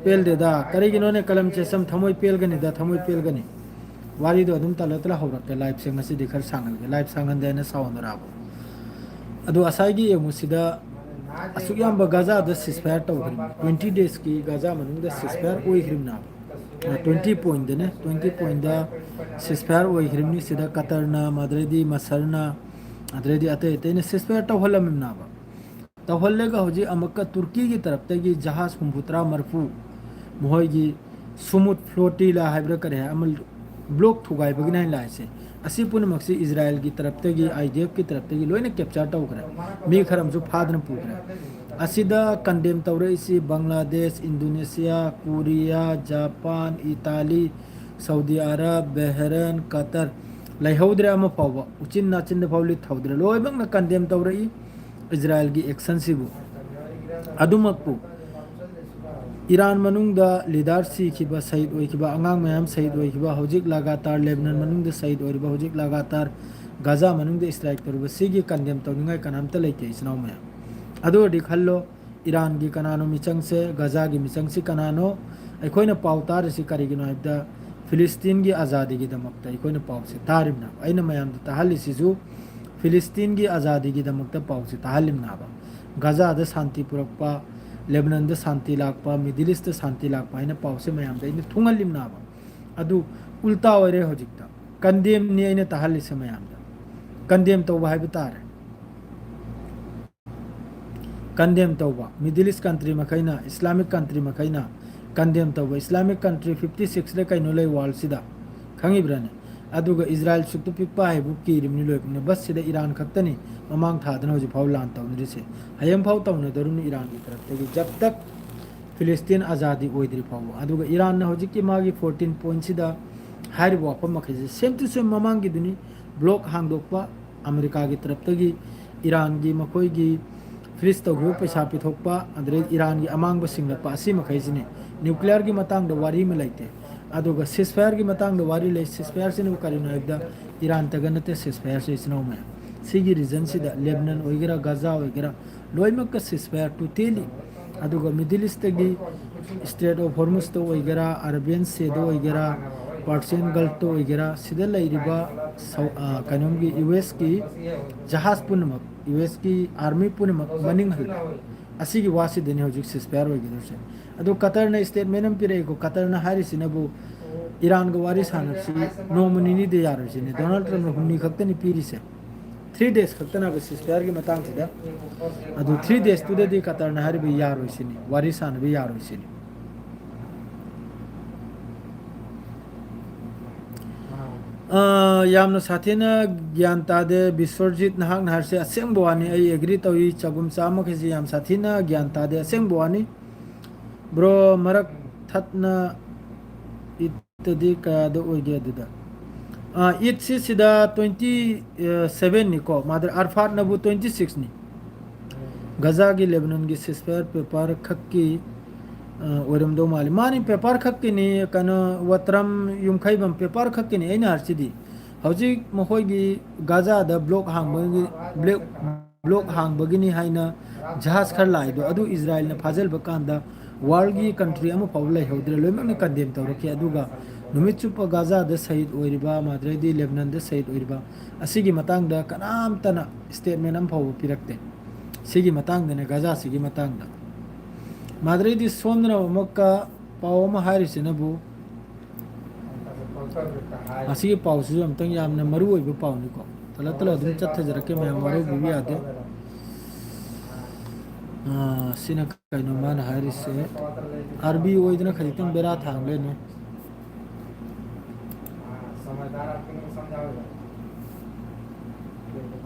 ꯄꯦꯜꯗꯦꯗ꯫ ꯀꯔꯤꯒꯤꯅꯣꯅꯦ ꯀꯂꯝ ꯆꯦꯁꯂꯝ ꯊꯃꯣꯏ ꯄꯦꯜꯒꯅꯤꯗ, ꯊꯃꯣꯏ ꯄꯦꯜꯒꯅꯤ꯫ ꯋꯥꯔꯤꯗꯣ ꯑꯗꯨꯝ ꯇꯠꯂ ꯇꯠꯂ ꯍꯧꯔꯛꯀꯦ꯫ ꯂꯥꯏꯐꯁꯦ ꯉꯁꯤꯗꯤ ꯈꯔ ꯁꯥꯡꯍꯜꯂꯒꯦ꯫ ꯂꯥꯏꯐ ꯁꯥꯡꯍꯟꯗꯦ ꯍꯥꯏꯅ ꯁꯥꯎꯅꯔꯛꯑꯕ꯫ ꯑꯗꯣ ꯉꯁꯥꯏꯒꯤ ꯌꯦꯡꯉꯨ ꯁꯤꯗ ꯑꯁꯨꯛ ꯌꯥꯝꯕ ꯒꯥꯖꯥꯗ ꯁꯤꯁꯐꯥꯌꯔ ꯇꯧꯈ꯭ꯔꯤꯕꯅꯤ꯫ ꯇ꯭ꯋꯦꯟꯇꯤ ꯗꯦꯖꯀꯤ ꯒꯥꯖꯥ ꯃꯅꯨꯡꯗ ꯁꯤꯁꯐꯥꯌꯔ ꯑꯣꯏꯈ꯭ꯔꯤꯕꯅꯦꯕ꯫ Twenty ꯄꯣꯏꯟꯗꯅꯦ, twenty ꯄꯣꯏꯟꯗ ꯁꯤꯁꯐꯥꯌꯔ ꯑꯣꯏꯈ꯭ꯔꯤꯕꯅꯤ꯫ ꯁꯤꯗ ꯀꯇꯔꯅ, ꯃꯗꯨꯗꯩꯗꯤ ꯃꯁꯔꯅ, ꯑꯗꯨꯗꯩꯗꯤ ꯑꯇꯩ ꯑꯇꯩꯅ ꯁꯤꯁꯐꯥꯌꯔ ꯇꯧꯍꯜꯂꯝꯃꯤꯕꯅꯦꯕ꯫ ꯇꯧꯍꯜꯂꯒ ꯍꯧꯖꯤꯛ ꯑꯃꯨꯛꯀ ꯇꯨꯔꯀꯤꯒꯤ ꯇꯔꯞꯇꯒꯤ ꯖꯍꯥꯖ ꯍꯨꯝꯐꯨꯇꯔꯥ ꯃꯔꯤꯐꯨ, ꯃꯈꯣꯏꯒꯤ ꯁꯨꯃꯨꯠ ꯐ꯭ꯂꯣꯇꯤꯂꯥ ꯍꯥꯏꯕ꯭ꯔꯥ ꯀꯔꯤ ꯍꯥꯏ, ꯑꯃ ꯕ꯭ꯂꯣꯛ ꯊꯨꯒꯥꯏꯕꯒꯤꯅꯤ ꯍꯥꯏꯅ ꯂꯥꯛꯏꯁꯦ꯫ ꯑꯁꯤ ꯄꯨꯝꯅꯃꯛꯁꯤ ꯏꯖꯔꯥꯌꯦꯜꯒꯤ ꯇꯔꯞꯇꯒꯤ, ꯑꯥꯏ ꯗꯤ ꯑꯦꯐꯀꯤ ꯇꯔꯞꯇꯒꯤ ꯂꯣꯏꯅ ꯀꯦꯞꯆꯔ ꯇꯧꯈ꯭ꯔꯦ꯫ ꯃꯤ ꯈꯔ ꯑꯃꯁꯨ ꯐꯥꯗꯅ ꯄꯨꯈ꯭ꯔꯦ꯫ ꯑꯁꯤꯗ ꯀꯟꯗꯦꯝ ꯇꯧꯔꯛꯏꯁꯤ Bangladesh, Indonesia, Korea, Japan, Italy, Saudi Arab, Bahrain, Qatar, ꯂꯩꯍꯧꯗ꯭ꯔꯦ ꯑꯃ ꯐꯥꯎꯕ꯫ ꯎꯆꯤꯟ ꯅꯥꯆꯤꯟꯗ ꯐꯥꯎ ꯂꯤꯠ ꯊꯧꯗ꯭ꯔꯦ꯫ ꯂꯣꯏꯅꯃꯛꯅ ꯀꯟꯗꯦꯝ ꯇꯧꯔꯛꯏ ꯏꯖꯔꯥꯌꯦꯜꯒꯤ ꯑꯦꯛꯁꯟꯁꯤꯕꯨ꯫ ꯑꯗꯨꯃꯛꯄꯨ ꯏꯔꯥꯟ ꯃꯅꯨꯡꯗ ꯂꯤꯗꯔ ꯁꯤꯈꯤꯕ, ꯁꯍꯤꯗ ꯑꯣꯏꯈꯤꯕ, ꯑꯉꯥꯡ ꯃꯌꯥꯝ ꯁꯍꯤꯗ ꯑꯣꯏꯈꯤꯕ, ꯍꯧꯖꯤꯛ ꯂꯒꯥꯇꯥꯔ ꯂꯦꯕꯅꯟ ꯃꯅꯨꯡꯗ ꯁꯍꯤꯗ ꯑꯣꯏꯔꯤꯕ, ꯍꯧꯖꯤꯛ ꯂꯒꯥꯇꯥꯔ ꯒꯥꯖꯥ ꯃꯅꯨꯡꯗ ꯏꯁꯇ꯭ꯔꯥꯏꯛ ꯇꯧꯔꯤꯕ, ꯁꯤꯒꯤ ꯀꯟꯗꯦꯝ ꯇꯧꯅꯤꯡꯉꯥꯏ ꯀꯅꯥꯝꯇ ꯂꯩꯇꯦ, ꯏꯆꯤꯟ ꯏꯅꯥꯎ ꯃꯌꯥꯝ꯫ ꯑꯗꯨ ꯑꯣꯏꯔꯗꯤ ꯈꯜꯂꯣ, ꯏꯔꯥꯟꯒꯤ ꯀꯅꯥꯅꯣ ꯃꯤꯆꯪꯁꯦ? ꯒꯥꯖꯥꯒꯤ ꯃꯤꯆꯪꯁꯤ ꯀꯅꯥꯅꯣ? ꯑꯩꯈꯣꯏꯅ ꯄꯥꯎ ꯇꯥꯔꯤꯁꯤ ꯀꯔꯤꯒꯤꯅꯣ ꯍꯥꯏꯕꯗ, ꯐꯤꯂꯤꯁꯇꯤꯟꯒꯤ ꯑꯖꯥꯗꯤꯒꯤꯗꯃꯛꯇ ꯑꯩꯈꯣꯏꯅ ꯄꯥꯎꯁꯦ ꯇꯥꯔꯤꯕꯅꯦꯕ꯫ ꯑꯩꯅ ꯃꯌꯥꯝꯗ ꯇꯥꯍꯜꯂꯤꯁꯤꯁꯨ ꯐꯤꯂꯤꯁꯇꯤꯟꯒꯤ ꯑꯖꯥꯗꯤꯒꯤꯗꯃꯛꯇ ꯄꯥꯎꯁꯦ ꯇꯥꯍꯜꯂꯤꯕꯅꯦꯕ꯫ ꯒꯥꯖꯥꯗ ꯁꯥꯟꯇꯤ ꯄꯨꯔꯛꯄ, ꯂꯦꯕꯅꯟꯗ ꯁꯥꯟꯇꯤ ꯂꯥꯛꯄ, ꯃꯤꯗꯜ ꯏꯁꯇ ꯁꯥꯟꯇꯤ ꯂꯥꯛꯄ ꯍꯥꯏꯅ ꯄꯥꯎꯁꯦ ꯃꯌꯥꯝꯗ ꯑꯩꯅ ꯊꯨꯡꯍꯜꯂꯤꯕꯅꯦꯕ꯫ ꯑꯗꯨ ꯎꯜꯇꯥ ꯑꯣꯏꯔꯦ ꯍꯧꯖꯤꯛꯇ꯫ ꯀꯟꯗꯦꯝꯅꯤ ꯑꯩꯅ ꯇꯥꯍꯜꯂꯤꯁꯦ ꯃꯌꯥꯝꯗ꯫ ꯀꯟꯗꯦꯝ ꯇꯧꯕ ꯍꯥꯏꯕ ꯇꯥꯔꯦ꯫ ꯀꯟꯗꯦꯝ ꯇꯧꯕ, ꯃꯤꯗꯜ ꯏꯁ ꯀꯟꯇ꯭ꯔꯤ ꯃꯈꯩꯅ, ꯏꯁꯂꯥꯃꯤꯛ ꯀꯟꯇ꯭ꯔꯤ ꯃꯈꯩꯅ ꯀꯟꯗꯦꯝ ꯇꯧꯕ꯫ ꯏꯁꯂꯥꯃꯤꯛ ꯀꯟꯇ꯭ꯔꯤ ꯐꯤꯐꯇꯤ ꯁꯤꯛꯁꯇ ꯀꯩꯅꯣ ꯂꯩ ꯋꯥꯔꯜꯁꯤꯗ, ꯈꯪꯉꯤꯕ꯭ꯔꯥꯅꯦ? ꯑꯗꯨꯒ ꯏꯖꯔꯥꯏꯜ ꯁꯨꯛꯇ ꯄꯤꯛꯄ ꯍꯥꯏꯕꯨ ꯀꯤꯔꯤꯕꯅꯤ ꯂꯣꯏꯕꯅ꯫ ꯕꯁꯁꯤꯗ ꯏꯔꯥꯟ ꯈꯛꯇꯅꯤ ꯃꯃꯥꯡ ꯊꯥꯗꯅ ꯍꯧꯖꯤꯛ ꯐꯥꯎ ꯂꯥꯟ ꯇꯧꯅꯔꯤꯁꯦ꯫ ꯍꯌꯦꯡ ꯐꯥꯎ ꯇꯧꯅꯗꯧꯔꯤꯕꯅꯤ ꯏꯔꯥꯟꯒꯤ ꯇꯔꯞꯇꯒꯤ, ꯖꯕ ꯇꯛ ꯐꯤꯂꯤꯁꯇꯤꯟ ꯑꯖꯥꯗꯤ ꯑꯣꯏꯗ꯭ꯔꯤ ꯐꯥꯎꯕ꯫ ꯑꯗꯨꯒ ꯏꯔꯥꯟꯅ ꯍꯧꯖꯤꯛꯀꯤ ꯃꯥꯒꯤ ꯐꯣꯔꯇꯤꯟ ꯄꯣꯏꯟꯠꯁꯤꯗ ꯍꯥꯏꯔꯤꯕ ꯋꯥꯐꯝ ꯃꯈꯩꯁꯦ ꯁꯦꯝ ꯇꯨ ꯁꯦꯝ ꯃꯃꯥꯡꯒꯤꯗꯨꯅꯤ꯫ ꯕ꯭ꯂꯣꯛ ꯍꯥꯡꯗꯣꯛꯄ, ꯑꯃꯦꯔꯤꯀꯥꯒꯤ ꯇꯔꯞꯇꯒꯤ ꯏꯔꯥꯟꯒꯤ ꯃꯈꯣꯏꯒꯤ ꯐ꯭ꯔꯤꯖ ꯇꯧꯈꯤꯕ ꯄꯩꯁꯥ ꯄꯤꯊꯣꯛꯄ, ꯑꯗꯨꯗꯩ ꯏꯔꯥꯟꯒꯤ ꯑꯃꯥꯡꯕ ꯁꯤꯡꯂꯛꯄ, ꯑꯁꯤ ꯃꯈꯩꯁꯤꯅꯤ꯫ ꯅ꯭ꯌꯨꯀ꯭ꯂꯤꯌꯔꯒꯤ ꯃꯇꯥꯡꯗ ꯋꯥꯔꯤ ꯑꯃ ꯂꯩꯇꯦ꯫ ꯑꯗꯨꯒ ꯁꯤꯁꯐꯥꯌꯔꯒꯤ ꯃꯇꯥꯡꯗ ꯋꯥꯔꯤ ꯂꯩ꯫ ꯁꯤꯁꯐꯥꯌꯔꯁꯤꯅꯕꯨ ꯀꯔꯤꯅꯣ ꯍꯥꯏꯕꯗ ꯏꯔꯥꯟꯇꯒ ꯅꯠꯇꯦ ꯁꯤꯁꯐꯥꯌꯔꯁꯦ, ꯏꯆꯤꯟ ꯏꯅꯥꯎ ꯃꯌꯥꯝ꯫ ꯁꯤꯒꯤ ꯔꯤꯖꯟꯁꯤꯗ ꯂꯦꯕꯅꯟ ꯑꯣꯏꯒꯦꯔꯥ, ꯒꯖꯥ ꯑꯣꯏꯒꯦꯔꯥ, ꯂꯣꯏꯅꯃꯛꯇ ꯁꯤꯁꯐꯥꯌꯔ ꯇꯣꯇꯦꯂꯤ꯫ ꯑꯗꯨꯒ ꯃꯤꯗꯜ ꯏꯁꯇꯒꯤ ꯏꯁꯇ꯭ꯔꯦꯠ ꯑꯣꯐ ꯍꯣꯔꯃꯨꯁꯇ ꯑꯣꯏꯒꯦꯔꯥ, ꯑꯔꯥꯕꯤꯌꯟ ꯁꯤꯗ ꯑꯣꯏꯒꯦꯔꯥ, ꯄꯥꯔꯁꯤꯌꯟ ꯒꯜꯐꯇ ꯑꯣꯏꯒꯦꯔꯥ, ꯁꯤꯗ ꯂꯩꯔꯤꯕ ꯁꯧ-, ꯑ, ꯀꯩꯅꯣꯝꯒꯤ ꯌꯨ ꯑꯦꯁꯀꯤ ꯖꯍꯥꯖ ꯄꯨꯝꯅꯃꯛ, ꯌꯨ ꯑꯦꯁꯀꯤ ꯑꯥꯔꯃꯤ ꯄꯨꯝꯅꯃꯛ ꯃꯅꯤꯡ ꯍꯜꯂꯦ꯫ ꯑꯁꯤꯒꯤ ꯋꯥꯁꯤꯗꯅꯤ ꯍꯧꯖꯤꯛ ꯁꯤꯁꯐꯥꯌꯔ ꯑꯣꯏꯒꯗꯧꯔꯤꯁꯦ꯫ ꯑꯗꯨ ꯀꯇꯔꯅ ꯁ꯭ꯇꯦꯠꯃꯦꯟ ꯑꯃ ꯄꯤꯔꯛꯏꯀꯣ꯫ ꯀꯇꯔꯅ ꯍꯥꯏꯔꯤꯁꯤꯅꯕꯨ ꯏꯔꯥꯟꯒ ꯋꯥꯔꯤ ꯁꯥꯟꯅꯕꯁꯤ ꯅꯣꯡꯃ ꯅꯤꯅꯤꯗ ꯌꯥꯔꯣꯏꯁꯤꯅꯤ꯫ ꯗꯣꯅꯥꯜꯗ ꯇ꯭ꯔꯝꯞꯅ ꯍꯨꯝꯅꯤ ꯈꯛꯇꯅꯤ ꯄꯤꯔꯤꯁꯦ꯫ ꯊ꯭ꯔꯤ ꯗꯦꯖ ꯈꯛꯇꯅꯦꯕ ꯁꯤꯁꯐꯥꯌꯔꯒꯤ ꯃꯇꯥꯡꯁꯤꯗ꯫ ꯑꯗꯨ ꯊ꯭ꯔꯤ ꯗꯦꯖꯇꯨꯗꯗꯤ ꯀꯇꯔꯅ ꯍꯥꯏꯔꯤꯕ ꯌꯥꯔꯣꯏꯁꯤꯅꯤ, ꯋꯥꯔꯤ ꯁꯥꯟꯅꯕ ꯌꯥꯔꯣꯏꯁꯤꯅꯤ꯫ ꯑ, ꯌꯥꯝꯅ ꯁꯥꯊꯤꯅ ꯒ꯭ꯌꯥꯟ ꯇꯥꯗꯦ ꯕꯤꯁ꯭ꯋꯔꯖꯤꯠ, ꯅꯍꯥꯛꯅ ꯍꯥꯏꯔꯤꯁꯦ ꯑꯁꯦꯡꯕ ꯋꯥꯅꯤ꯫ ꯑꯩ ꯑꯦꯒ꯭ꯔꯤ ꯇꯧꯏ, ꯆꯒꯨꯝ ꯆꯥꯝꯃꯈꯩꯁꯦ ꯌꯥꯝ ꯁꯥꯊꯤꯅ ꯒ꯭ꯌꯥꯟ ꯇꯥꯗꯦ, ꯑꯁꯦꯡꯕ ꯋꯥꯅꯤ꯫ ꯕ꯭ꯔꯣ, ꯃꯔꯛ ꯊꯠꯅ ꯏꯠꯇꯗꯤ ꯀꯌꯥꯗ ꯑꯣꯏꯒꯦ ꯑꯗꯨꯗ? ꯑ, ꯏꯠꯁꯤ ꯁꯤꯗ ꯇ꯭ꯋꯦꯟꯇꯤ ꯁꯚꯦꯟꯅꯤꯀꯣ, ꯃꯥꯗꯔ ꯑꯔꯐꯥꯠꯅꯕꯨ ꯇ꯭ꯋꯦꯟꯇꯤ ꯁꯤꯛꯁꯅꯤ꯫ ꯒꯖꯥꯒꯤ ꯂꯦꯕꯅꯟꯒꯤ ꯁꯤꯁꯐꯥꯌꯔ ꯄꯦꯄꯔ ꯈꯛꯀꯤ, ꯑ, ꯑꯣꯏꯔꯝꯗꯧ ꯃꯥꯜꯂꯤ꯫ ꯃꯥꯅꯤ, ꯄꯦꯄꯔ ꯈꯛꯀꯤꯅꯤ, ꯀꯩꯅꯣ, ꯋꯥꯇ꯭ꯔꯝ ꯌꯨꯝꯈꯩꯕꯝ ꯄꯦꯄꯔ ꯈꯛꯀꯤꯅꯤ ꯑꯩꯅ ꯍꯥꯏꯔꯤꯁꯤꯗꯤ꯫ ꯍꯧꯖꯤꯛ ꯃꯈꯣꯏꯒꯤ ꯒꯥꯖꯥꯗ ꯕ꯭ꯂꯣꯛ ꯍꯥꯡꯕꯒꯤ, ꯕ꯭ꯂꯣꯛ, ꯕ꯭ꯂꯣꯛ ꯍꯥꯡꯕꯒꯤꯅꯤ ꯍꯥꯏꯅ ꯖꯍꯥꯖ ꯈꯔ ꯂꯥꯛꯏꯗꯣ, ꯑꯗꯨ ꯏꯖꯔꯥꯏꯜꯅ ꯐꯥꯖꯤꯜꯕ ꯀꯥꯟꯗ ꯋꯥꯔꯜꯒꯤ ꯀꯟꯇ꯭ꯔꯤ ꯑꯃ ꯐꯥꯎꯕ ꯂꯩꯍꯧꯗ꯭ꯔꯦ, ꯂꯣꯏꯅꯃꯛꯅ ꯀꯟꯗꯦꯝ ꯇꯧꯔꯛꯈꯤ꯫ ꯑꯗꯨꯒ ꯅꯨꯃꯤꯠ ꯆꯨꯞꯄ ꯒꯥꯖꯥꯗ ꯁꯍꯤꯗ ꯑꯣꯏꯔꯤꯕ, ꯃꯥꯗ꯭ꯔꯦꯗꯤ ꯂꯦꯕꯅꯟꯗ ꯁꯍꯤꯗ ꯑꯣꯏꯔꯤꯕ, ꯑꯁꯤꯒꯤ ꯃꯇꯥꯡꯗ ꯀꯅꯥꯝꯇꯅ ꯁ꯭ꯇꯦꯠꯃꯦꯟ ꯑꯃ ꯐꯥꯎꯕ ꯄꯤꯔꯛꯇꯦ꯫ ꯁꯤꯒꯤ ꯃꯇꯥꯡꯗꯅꯦ, ꯒꯥꯖꯥꯁꯤꯒꯤ ꯃꯇꯥꯡꯗ꯫ ꯃꯥꯗ꯭ꯔꯦꯗꯤ ꯁꯣꯝꯗꯅ ꯑꯃꯨꯛꯀ ꯄꯥꯎ ꯑꯃ ꯍꯥꯏꯔꯤꯁꯤꯅꯕꯨ, ꯃꯁꯤꯒꯤ ꯄꯥꯎꯁꯤꯁꯨ ꯑꯝꯇꯪ ꯌꯥꯝꯅ ꯃꯔꯨ ꯑꯣꯏꯕ ꯄꯥꯎꯅꯤꯀꯣ꯫ ꯇꯂ ꯇꯂ ꯑꯗꯨꯝ ꯆꯠꯊꯖꯔꯛꯀꯦ ꯃꯌꯥꯝ, ꯋꯥꯔꯧꯕꯤꯕ ꯌꯥꯗꯦ꯫ ꯑꯥ, ꯁꯤꯅ ꯀꯩꯅꯣ ꯃꯥꯅ ꯍꯥꯏꯔꯤꯁꯦ? ꯑꯥꯔ ꯕꯤ ꯑꯣꯏꯗꯅ ꯈꯖꯤꯛꯇꯪ ꯕꯦꯔꯥ ꯊꯥꯡꯂꯦꯅꯦ꯫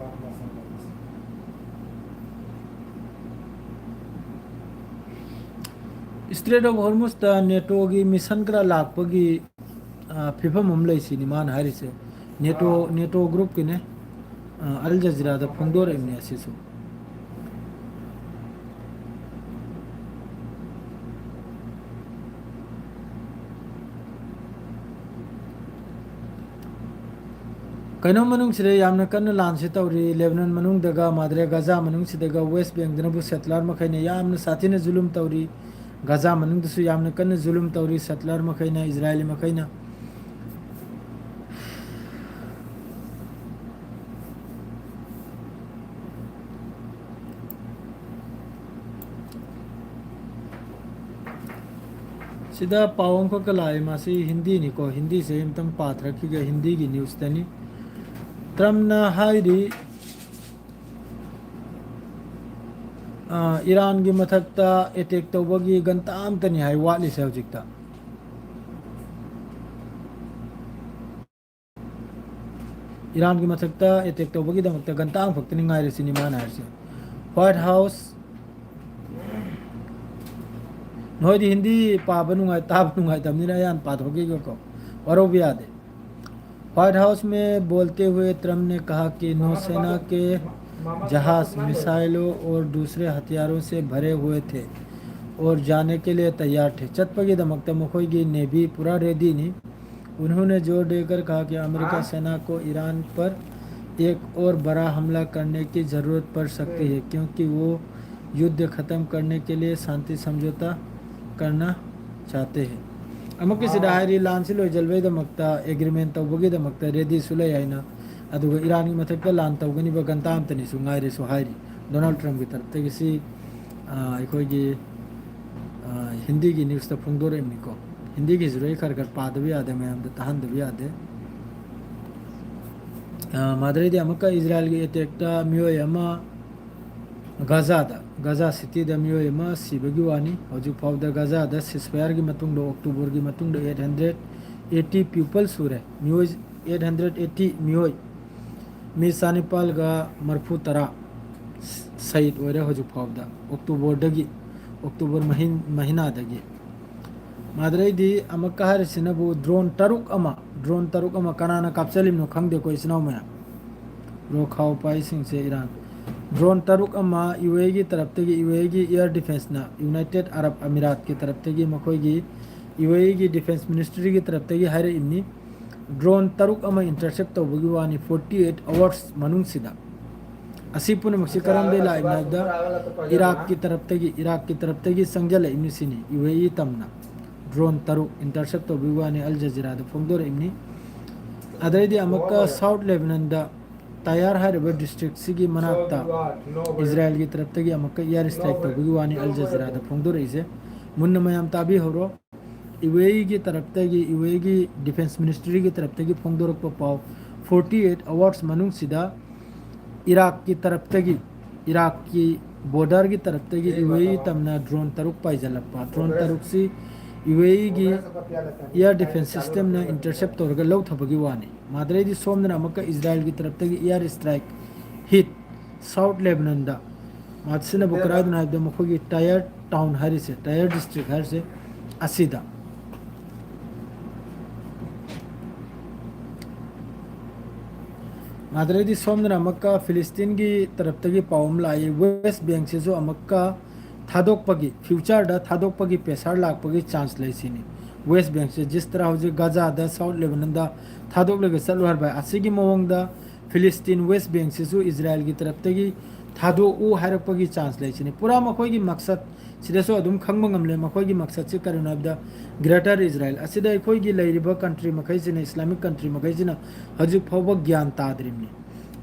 ꯏꯁꯇ꯭ꯔꯦꯠ ꯑꯣꯐ ꯍꯣꯔꯃꯨꯁꯇ ꯅꯦꯇꯣꯒꯤ ꯃꯤꯁꯟ ꯈꯔ ꯂꯥꯛꯄꯒꯤ, ꯑ, ꯐꯤꯕꯝ ꯑꯃ ꯂꯩ ꯁꯤꯅꯤ ꯃꯥꯅ ꯍꯥꯏꯔꯤꯁꯦ꯫ ꯅꯦꯇꯣ, ꯅꯦꯇꯣ ꯒ꯭ꯔꯨꯞꯀꯤꯅꯦ, ꯑ, ꯑꯜ ꯖꯖꯤꯔꯥꯗ ꯐꯣꯡꯗꯣꯔꯛꯏꯕꯅꯦ ꯑꯁꯤꯁꯨ꯫ ꯀꯩꯅꯣ ꯃꯅꯨꯡꯁꯤꯗ ꯌꯥꯝꯅ ꯀꯟꯅ ꯂꯥꯟꯁꯦ ꯇꯧꯔꯤ꯫ ꯂꯦꯕꯅꯟ ꯃꯅꯨꯡꯗꯒ, ꯃꯥꯗ꯭ꯔꯦ ꯒꯖꯥ ꯃꯅꯨꯡꯁꯤꯗꯒ, ꯋꯦꯁ ꯕꯦꯡꯗꯅꯕꯨ ꯁꯦꯇꯂꯔ ꯃꯈꯩꯅ ꯌꯥꯝꯅ ꯁꯥꯊꯤꯅ ꯖꯨꯂꯨꯝ ꯇꯧꯔꯤ꯫ ꯒꯖꯥ ꯃꯅꯨꯡꯗꯁꯨ ꯌꯥꯝꯅ ꯀꯟꯅ ꯖꯨꯂꯨꯝ ꯇꯧꯔꯤ ꯁꯦꯇꯂꯔ ꯃꯈꯩꯅ, ꯏꯖꯔꯥꯏꯂꯤ ꯃꯈꯩꯅ꯫ ꯁꯤꯗ ꯄꯥꯎ ꯑꯃꯈꯛꯀ ꯂꯥꯛꯑꯦ, ꯃꯁꯤ ꯍꯤꯟꯗꯤꯅꯤꯀꯣ, ꯍꯤꯟꯗꯤꯁꯦ ꯑꯩ ꯑꯝꯇꯪ ꯄꯥꯊꯔꯛꯈꯤꯒꯦ, ꯍꯤꯟꯗꯤꯒꯤ ꯅ꯭ꯌꯨꯁꯇꯅꯤ꯫ ꯇ꯭ꯔꯝꯞꯅ ꯍꯥꯏꯔꯤ, ꯑ, ꯏꯔꯥꯟꯒꯤ ꯃꯊꯛꯇ ꯑꯦꯇꯦꯛ ꯇꯧꯕꯒꯤ ꯒꯟꯇꯥ ꯑꯝꯇꯅꯤ ꯍꯥꯏ ꯋꯥꯠꯂꯤꯁꯦ ꯍꯧꯖꯤꯛꯇ꯫ ꯏꯔꯥꯟꯒꯤ ꯃꯊꯛꯇ ꯑꯦꯇꯦꯛ ꯇꯧꯕꯒꯤꯗꯃꯛꯇ ꯒꯟꯇꯥ ꯑꯃꯈꯛꯇꯅꯤ ꯉꯥꯏꯔꯤꯁꯤꯅꯤ ꯃꯥꯅ ꯍꯥꯏꯔꯤꯁꯦ꯫ ꯋꯥꯏꯠ ꯍꯥꯎꯁ, ꯅꯣꯏꯗꯤ ꯍꯤꯟꯗꯤ ꯄꯥꯕ ꯅꯨꯡꯉꯥꯏ, ꯇꯥꯕ ꯅꯨꯡꯉꯥꯏꯇꯕꯅꯤꯅ ꯑꯩ ꯍꯥꯟꯅ ꯄꯥꯊꯣꯛꯈꯤꯒꯦꯀꯣ, ꯋꯥꯔꯧꯕ ꯌꯥꯗꯦ꯫ व्हाइट हाउस में बोलते हुए ट्रंप ने कहा कि नौसेना के जहाज मिसाइलों और दूसरे हथियारों से भरे हुए थे और जाने के लिए तैयार थे꯫ ꯆꯠꯄꯒꯤꯗꯃꯛꯇ ꯃꯈꯣꯏꯒꯤ ꯅꯦꯚꯤ ꯄꯨꯔꯥ ꯔꯦꯗꯤꯅꯤ꯫ उन्होंने जोर देकर कहा कि अमेरिका सेना को ईरान पर एक और बड़ा हमला करने की ज़रूरत पड़ सकती है, क्योंकि वो युद्ध ख़त्म करने के लिए शांति समझौता करना चाहते हैं। ꯑꯃꯨꯛꯀꯤꯁꯤꯗ ꯍꯥꯏꯔꯤ, ꯂꯥꯟꯁꯤ ꯂꯣꯏꯁꯤꯟꯕꯒꯤꯗꯃꯛꯇ ꯑꯦꯒ꯭ꯔꯤꯃꯦꯟ ꯇꯧꯕꯒꯤꯗꯃꯛꯇ ꯔꯦꯗꯤꯁꯨ ꯂꯩ ꯍꯥꯏꯅ, ꯑꯗꯨꯒ ꯏꯔꯥꯟꯒꯤ ꯃꯊꯛꯇ ꯂꯥꯟ ꯇꯧꯒꯅꯤꯕ ꯒꯟꯇꯥ ꯑꯝꯇꯅꯤꯁꯨ ꯉꯥꯏꯔꯦꯁꯨ ꯍꯥꯏꯔꯤ ꯗꯣꯅꯥꯜꯗ ꯇ꯭ꯔꯝꯞꯀꯤ ꯇꯔꯞꯇꯒꯤ꯫ ꯁꯤ, ꯑ, ꯑꯩꯈꯣꯏꯒꯤ ꯍꯤꯟꯗꯤꯒꯤ ꯅ꯭ꯌꯨꯁꯇ ꯐꯣꯡꯗꯣꯔꯛꯏꯕꯅꯤꯀꯣ꯫ ꯍꯤꯟꯗꯤꯒꯤꯁꯤꯁꯨ ꯑꯩ ꯈꯔ ꯈꯔ ꯄꯥꯗꯕ ꯌꯥꯗꯦ, ꯃꯌꯥꯝꯗ ꯇꯥꯍꯟꯗꯕ ꯌꯥꯗꯦ꯫ ꯑ, ꯃꯗꯨꯗꯩꯗꯤ ꯑꯃꯨꯛꯀ ꯏꯖꯔꯥꯏꯜꯒꯤ ꯑꯦꯇꯦꯛꯇ ꯃꯤꯑꯣꯏ ꯑꯃ ꯒꯥꯖꯥꯗ, ꯒꯥꯖꯥ ꯁꯤꯇꯤꯗ ꯃꯤꯑꯣꯏ ꯑꯃ ꯁꯤꯕꯒꯤ ꯋꯥꯅꯤ꯫ ꯍꯧꯖꯤꯛ ꯐꯥꯎꯕꯗ ꯒꯥꯖꯥꯗ ꯁꯤꯁꯐꯌꯥꯔꯒꯤ ꯃꯇꯨꯡꯗ, ꯑꯣꯛꯇꯣꯕꯔꯒꯤ ꯃꯇꯨꯡꯗ eight hundred eighty people ꯁꯨꯔꯦ꯫ ꯃꯤꯑꯣꯏ eight hundred eighty, ꯃꯤꯑꯣꯏ ꯃꯤ ꯆꯥꯅꯤꯄꯥꯜꯒ ꯃꯔꯤꯐꯨ ꯇꯔꯥ ꯁꯍꯤꯗ ꯑꯣꯏꯔꯦ ꯍꯧꯖꯤꯛ ꯐꯥꯎꯕꯗ, ꯑꯣꯛꯇꯣꯕꯔꯗꯒꯤ, ꯑꯣꯛꯇꯣꯕꯔ ꯃꯍꯤ-, ꯃꯍꯤꯅꯥꯗꯒꯤ꯫ ꯃꯗꯨꯗꯩꯗꯤ ꯑꯃꯨꯛꯀ ꯍꯥꯏꯔꯤꯁꯤꯅꯕꯨ ꯗ꯭ꯔꯣꯟ ꯇꯔꯨꯛ ꯑꯃ, ꯗ꯭ꯔꯣꯟ ꯇꯔꯨꯛ ꯑꯃ ꯀꯅꯥꯅ ꯀꯥꯞꯆꯜꯂꯤꯕꯅꯣ ꯈꯪꯗꯦꯀꯣ, ꯏꯆꯤꯟ ꯏꯅꯥꯎ ꯃꯌꯥꯝ꯫ ꯔꯣꯈꯥꯎ ꯄꯥꯏꯁꯤꯡꯁꯦ ꯏꯔꯥꯟ꯫ ꯗ꯭ꯔꯣꯟ ꯇꯔꯨꯛ ꯑꯃ ꯌꯨ ꯑꯦꯒꯤ ꯇꯔꯞꯇꯒꯤ, ꯌꯨ ꯑꯦꯒꯤ ꯑꯦꯌꯔ ꯗꯤꯐꯦꯟꯁꯅ, ꯌꯨꯅꯥꯏꯇꯦꯠ ꯑꯔꯕ ꯑꯃꯤꯔꯥꯠꯀꯤ ꯇꯔꯞꯇꯒꯤ, ꯃꯈꯣꯏꯒꯤ ꯌꯨ ꯑꯦꯒꯤ ꯗꯤꯐꯦꯟꯁ ꯃꯤꯅꯤꯁꯇ꯭ꯔꯤꯒꯤ ꯇꯔꯞꯇꯒꯤ ꯍꯥꯏꯔꯛꯏꯕꯅꯤ꯫ ꯗ꯭ꯔꯣꯟ ꯇꯔꯨꯛ ꯑꯃ ꯏꯟꯇꯔꯁꯦꯞ ꯇꯧꯕꯒꯤ ꯋꯥꯅꯤ, forty eight hours ꯃꯅꯨꯡꯁꯤꯗ꯫ ꯑꯁꯤ ꯄꯨꯝꯅꯃꯛꯁꯤ ꯀꯔꯝꯗꯒꯤ ꯂꯥꯛꯏꯕꯅꯣ ꯍꯥꯏꯕꯗ, ꯏꯔꯥꯛꯀꯤ ꯇꯔꯞꯇꯒꯤ, ꯏꯔꯥꯛꯀꯤ ꯇꯔꯞꯇꯒꯤ ꯆꯪꯁꯤꯜꯂꯛꯏꯕꯅꯤ ꯁꯤꯅꯤ, ꯌꯨ ꯑꯦ ꯏ ꯇꯝꯅ꯫ ꯗ꯭ꯔꯣꯟ ꯇꯔꯨꯛ ꯏꯟꯇꯔꯁꯦꯞ ꯇꯧꯕꯒꯤ ꯋꯥꯅꯤ, ꯑꯜ ꯖꯖꯤꯔꯥꯗ ꯐꯣꯡꯗꯣꯔꯛꯏꯕꯅꯤ꯫ ꯑꯗꯩꯗꯤ ꯑꯃꯨꯛꯀ ꯁꯥꯎꯠ ꯂꯦꯕꯅꯟꯗ ꯇꯌꯥꯔ ꯍꯥꯏꯔꯤꯕ ꯗꯤꯁꯇ꯭ꯔꯤꯛꯁꯤꯒꯤ ꯃꯅꯥꯛꯇ ꯏꯖꯔꯥꯏꯜꯒꯤ ꯇꯔꯞꯇꯒꯤ ꯑꯃꯨꯛꯀ ꯑꯦꯌꯔ ꯁ꯭ꯇ꯭ꯔꯥꯏꯛ ꯇꯧꯕꯒꯤ ꯋꯥꯅꯤ, ꯑꯜ ꯖꯖꯤꯔꯥꯗ ꯐꯣꯡꯗꯣꯔꯛꯏꯁꯦ꯫ ꯃꯨꯟꯅ ꯃꯌꯥꯝ ꯇꯥꯕꯤꯍꯧꯔꯣ꯫ ꯌꯨ ꯑꯦ ꯏꯒꯤ ꯇꯔꯞꯇꯒꯤ, ꯌꯨ ꯑꯦ ꯏꯒꯤ ꯗꯤꯐꯦꯟꯁ ꯃꯤꯅꯤꯁꯇ꯭ꯔꯤꯒꯤ ꯇꯔꯞꯇꯒꯤ ꯐꯣꯡꯗꯣꯔꯛꯄ ꯄꯥꯎ, forty eight hours ꯃꯅꯨꯡꯁꯤꯗ ꯏꯔꯥꯛꯀꯤ ꯇꯔꯞꯇꯒꯤ, ꯏꯔꯥꯛꯀꯤ ꯕꯣꯔꯗꯔꯒꯤ ꯇꯔꯞꯇꯒꯤ ꯌꯨ ꯑꯦ ꯏ ꯇꯝꯅ ꯗ꯭ꯔꯣꯟ ꯇꯔꯨꯛ ꯄꯥꯏꯁꯤꯜꯂꯛꯄ꯫ ꯗ꯭ꯔꯣꯟ ꯇꯔꯨꯛꯁꯤ ꯌꯨ ꯑꯦ ꯏꯒꯤ ꯑꯦꯌꯔ ꯗꯤꯐꯦꯟꯁ ꯁꯤꯁꯇꯦꯝꯅ ꯏꯟꯇꯔꯁꯦꯞ ꯇꯧꯔꯒ ꯂꯧꯊꯕꯒꯤ ꯋꯥꯅꯤ꯫ ꯃꯗꯨꯗꯩꯗꯤ ꯁꯣꯝꯗꯅ ꯑꯃꯨꯛꯀ ꯏꯖꯔꯥꯏꯜꯒꯤ ꯇꯔꯞꯇꯒꯤ ꯑꯦꯌꯔ ꯁ꯭ꯇ꯭ꯔꯥꯏꯛ ꯍꯤꯠ ꯁꯥꯎꯠ ꯂꯦꯕꯅꯟꯗ꯫ ꯃꯁꯤꯅꯕꯨ ꯀꯗꯥꯏꯗꯅꯣ ꯍꯥꯏꯕꯗ ꯃꯈꯣꯏꯒꯤ ꯇꯌꯥꯔ ꯇꯥꯎꯟ ꯍꯥꯏꯔꯤꯁꯦ, ꯇꯌꯥꯔ ꯗꯤꯁꯇ꯭ꯔꯤꯛ ꯍꯥꯏꯔꯤꯁꯦ ꯑꯁꯤꯗ꯫ ꯑꯗꯨꯗꯩꯗꯤ ꯁꯣꯝꯗꯅ ꯑꯃꯨꯛꯀ ꯐꯤꯂꯤꯁꯇꯤꯟꯒꯤ ꯇꯔꯞꯇꯒꯤ ꯄꯥꯎ ꯑꯃ ꯂꯥꯛꯏ, ꯋꯦꯁ ꯕꯦꯡꯛꯁꯤꯁꯨ ꯑꯃꯨꯛꯀ ꯊꯥꯗꯣꯛꯄꯒꯤ, ꯐ꯭ꯌꯨꯆꯔꯗ ꯊꯥꯗꯣꯛꯄꯒꯤ ꯄ꯭ꯔꯦꯁꯔ ꯂꯥꯛꯄꯒꯤ ꯆꯥꯟꯁ ꯂꯩ ꯁꯤꯅꯤ꯫ ꯋꯦꯁ ꯕꯦꯡꯛꯁꯦ ꯖꯤꯁ ꯇꯔꯥ ꯍꯧꯖꯤꯛ ꯒꯥꯖꯥꯗ, ꯁꯥꯎꯠ ꯂꯦꯕꯅꯟꯗ ꯊꯥꯗꯣꯛꯂꯒ ꯆꯠꯂꯨ ꯍꯥꯏꯕ, ꯑꯁꯤꯒꯤ ꯃꯑꯣꯡꯗ ꯐꯤꯂꯤꯁꯇꯤꯟ ꯋꯦꯁ ꯕꯦꯡꯛꯁꯤꯁꯨ ꯏꯖꯔꯥꯏꯜꯒꯤ ꯇꯔꯞꯇꯒꯤ ꯊꯥꯗꯣꯛꯎ ꯍꯥꯏꯔꯛꯄꯒꯤ ꯆꯥꯟꯁ ꯂꯩ ꯁꯤꯅꯤ꯫ ꯄꯨꯔꯥ ꯃꯈꯣꯏꯒꯤ ꯃꯛꯁꯠ ꯁꯤꯗꯁꯨ ꯑꯗꯨꯝ ꯈꯪꯕ ꯉꯝꯂꯦ꯫ ꯃꯈꯣꯏꯒꯤ ꯃꯛꯁꯠꯁꯤ ꯀꯔꯤꯅꯣ ꯍꯥꯏꯕꯗ, ꯒ꯭ꯔꯦꯇꯔ ꯏꯖꯔꯥꯏꯜ ꯑꯁꯤꯗ ꯑꯩꯈꯣꯏꯒꯤ ꯂꯩꯔꯤꯕ ꯀꯟꯇ꯭ꯔꯤ ꯃꯈꯩꯁꯤꯅ, ꯏꯁꯂꯥꯃꯤꯛ ꯀꯟꯇ꯭ꯔꯤ ꯃꯈꯩꯁꯤꯅ ꯍꯧꯖꯤꯛ ꯐꯥꯎꯕ ꯒ꯭ꯌꯥꯟ ꯇꯥꯗ꯭ꯔꯤꯕꯅꯤ꯫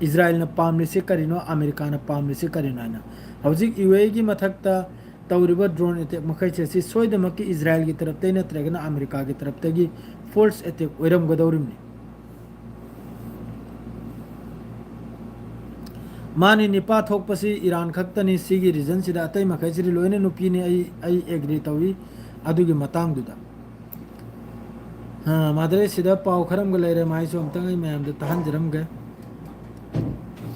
ꯏꯖꯔꯥꯏꯜꯅ ꯄꯥꯝꯂꯤꯁꯤ ꯀꯔꯤꯅꯣ, ꯑꯃꯦꯔꯤꯀꯥꯅ ꯄꯥꯝꯂꯤꯁꯤ ꯀꯔꯤꯅꯣ ꯍꯥꯏꯅ꯫ ꯍꯧꯖꯤꯛ ꯌꯨ ꯑꯦꯒꯤ ꯃꯊꯛꯇ ꯇꯧꯔꯤꯕ drone attack ꯃꯈꯩꯁꯦ ꯁꯤ ꯁꯣꯏꯗꯅꯃꯛꯀꯤ ꯏꯖꯔꯥꯏꯜꯒꯤ ꯇꯔꯞꯇꯒꯤ ꯅꯠꯇ꯭ꯔꯒꯅ ꯑꯃꯦꯔꯤꯀꯥꯒꯤ ꯇꯔꯞꯇꯒꯤ false attack ꯑꯣꯏꯔꯝꯒꯗꯧꯔꯤꯕꯅꯤ꯫ ꯃꯥꯅꯤ, ꯅꯤꯄꯥ ꯊꯣꯛꯄꯁꯤ ꯏꯔꯥꯟ ꯈꯛꯇꯅꯤ꯫ ꯁꯤꯒꯤ regionꯁꯤꯗ ꯑꯇꯩ ꯃꯈꯩꯁꯤꯗꯤ ꯂꯣꯏꯅ ꯅꯨꯄꯤꯅꯤ꯫ ꯑꯩ, ꯑꯩ agree ꯇꯧꯏ ꯑꯗꯨꯒꯤ ꯃꯇꯥꯡꯗꯨꯗ꯫ ꯑ, ꯃꯥꯗꯔꯦ, ꯁꯤꯗ ꯄꯥꯎ ꯈꯔ ꯑꯃꯒ ꯂꯩꯔꯦ, ꯃꯥꯏꯁꯨ ꯑꯝꯇꯪ ꯑꯩ ꯃꯌꯥꯝꯗ ꯇꯥꯍꯟꯖꯔꯝꯒꯦ꯫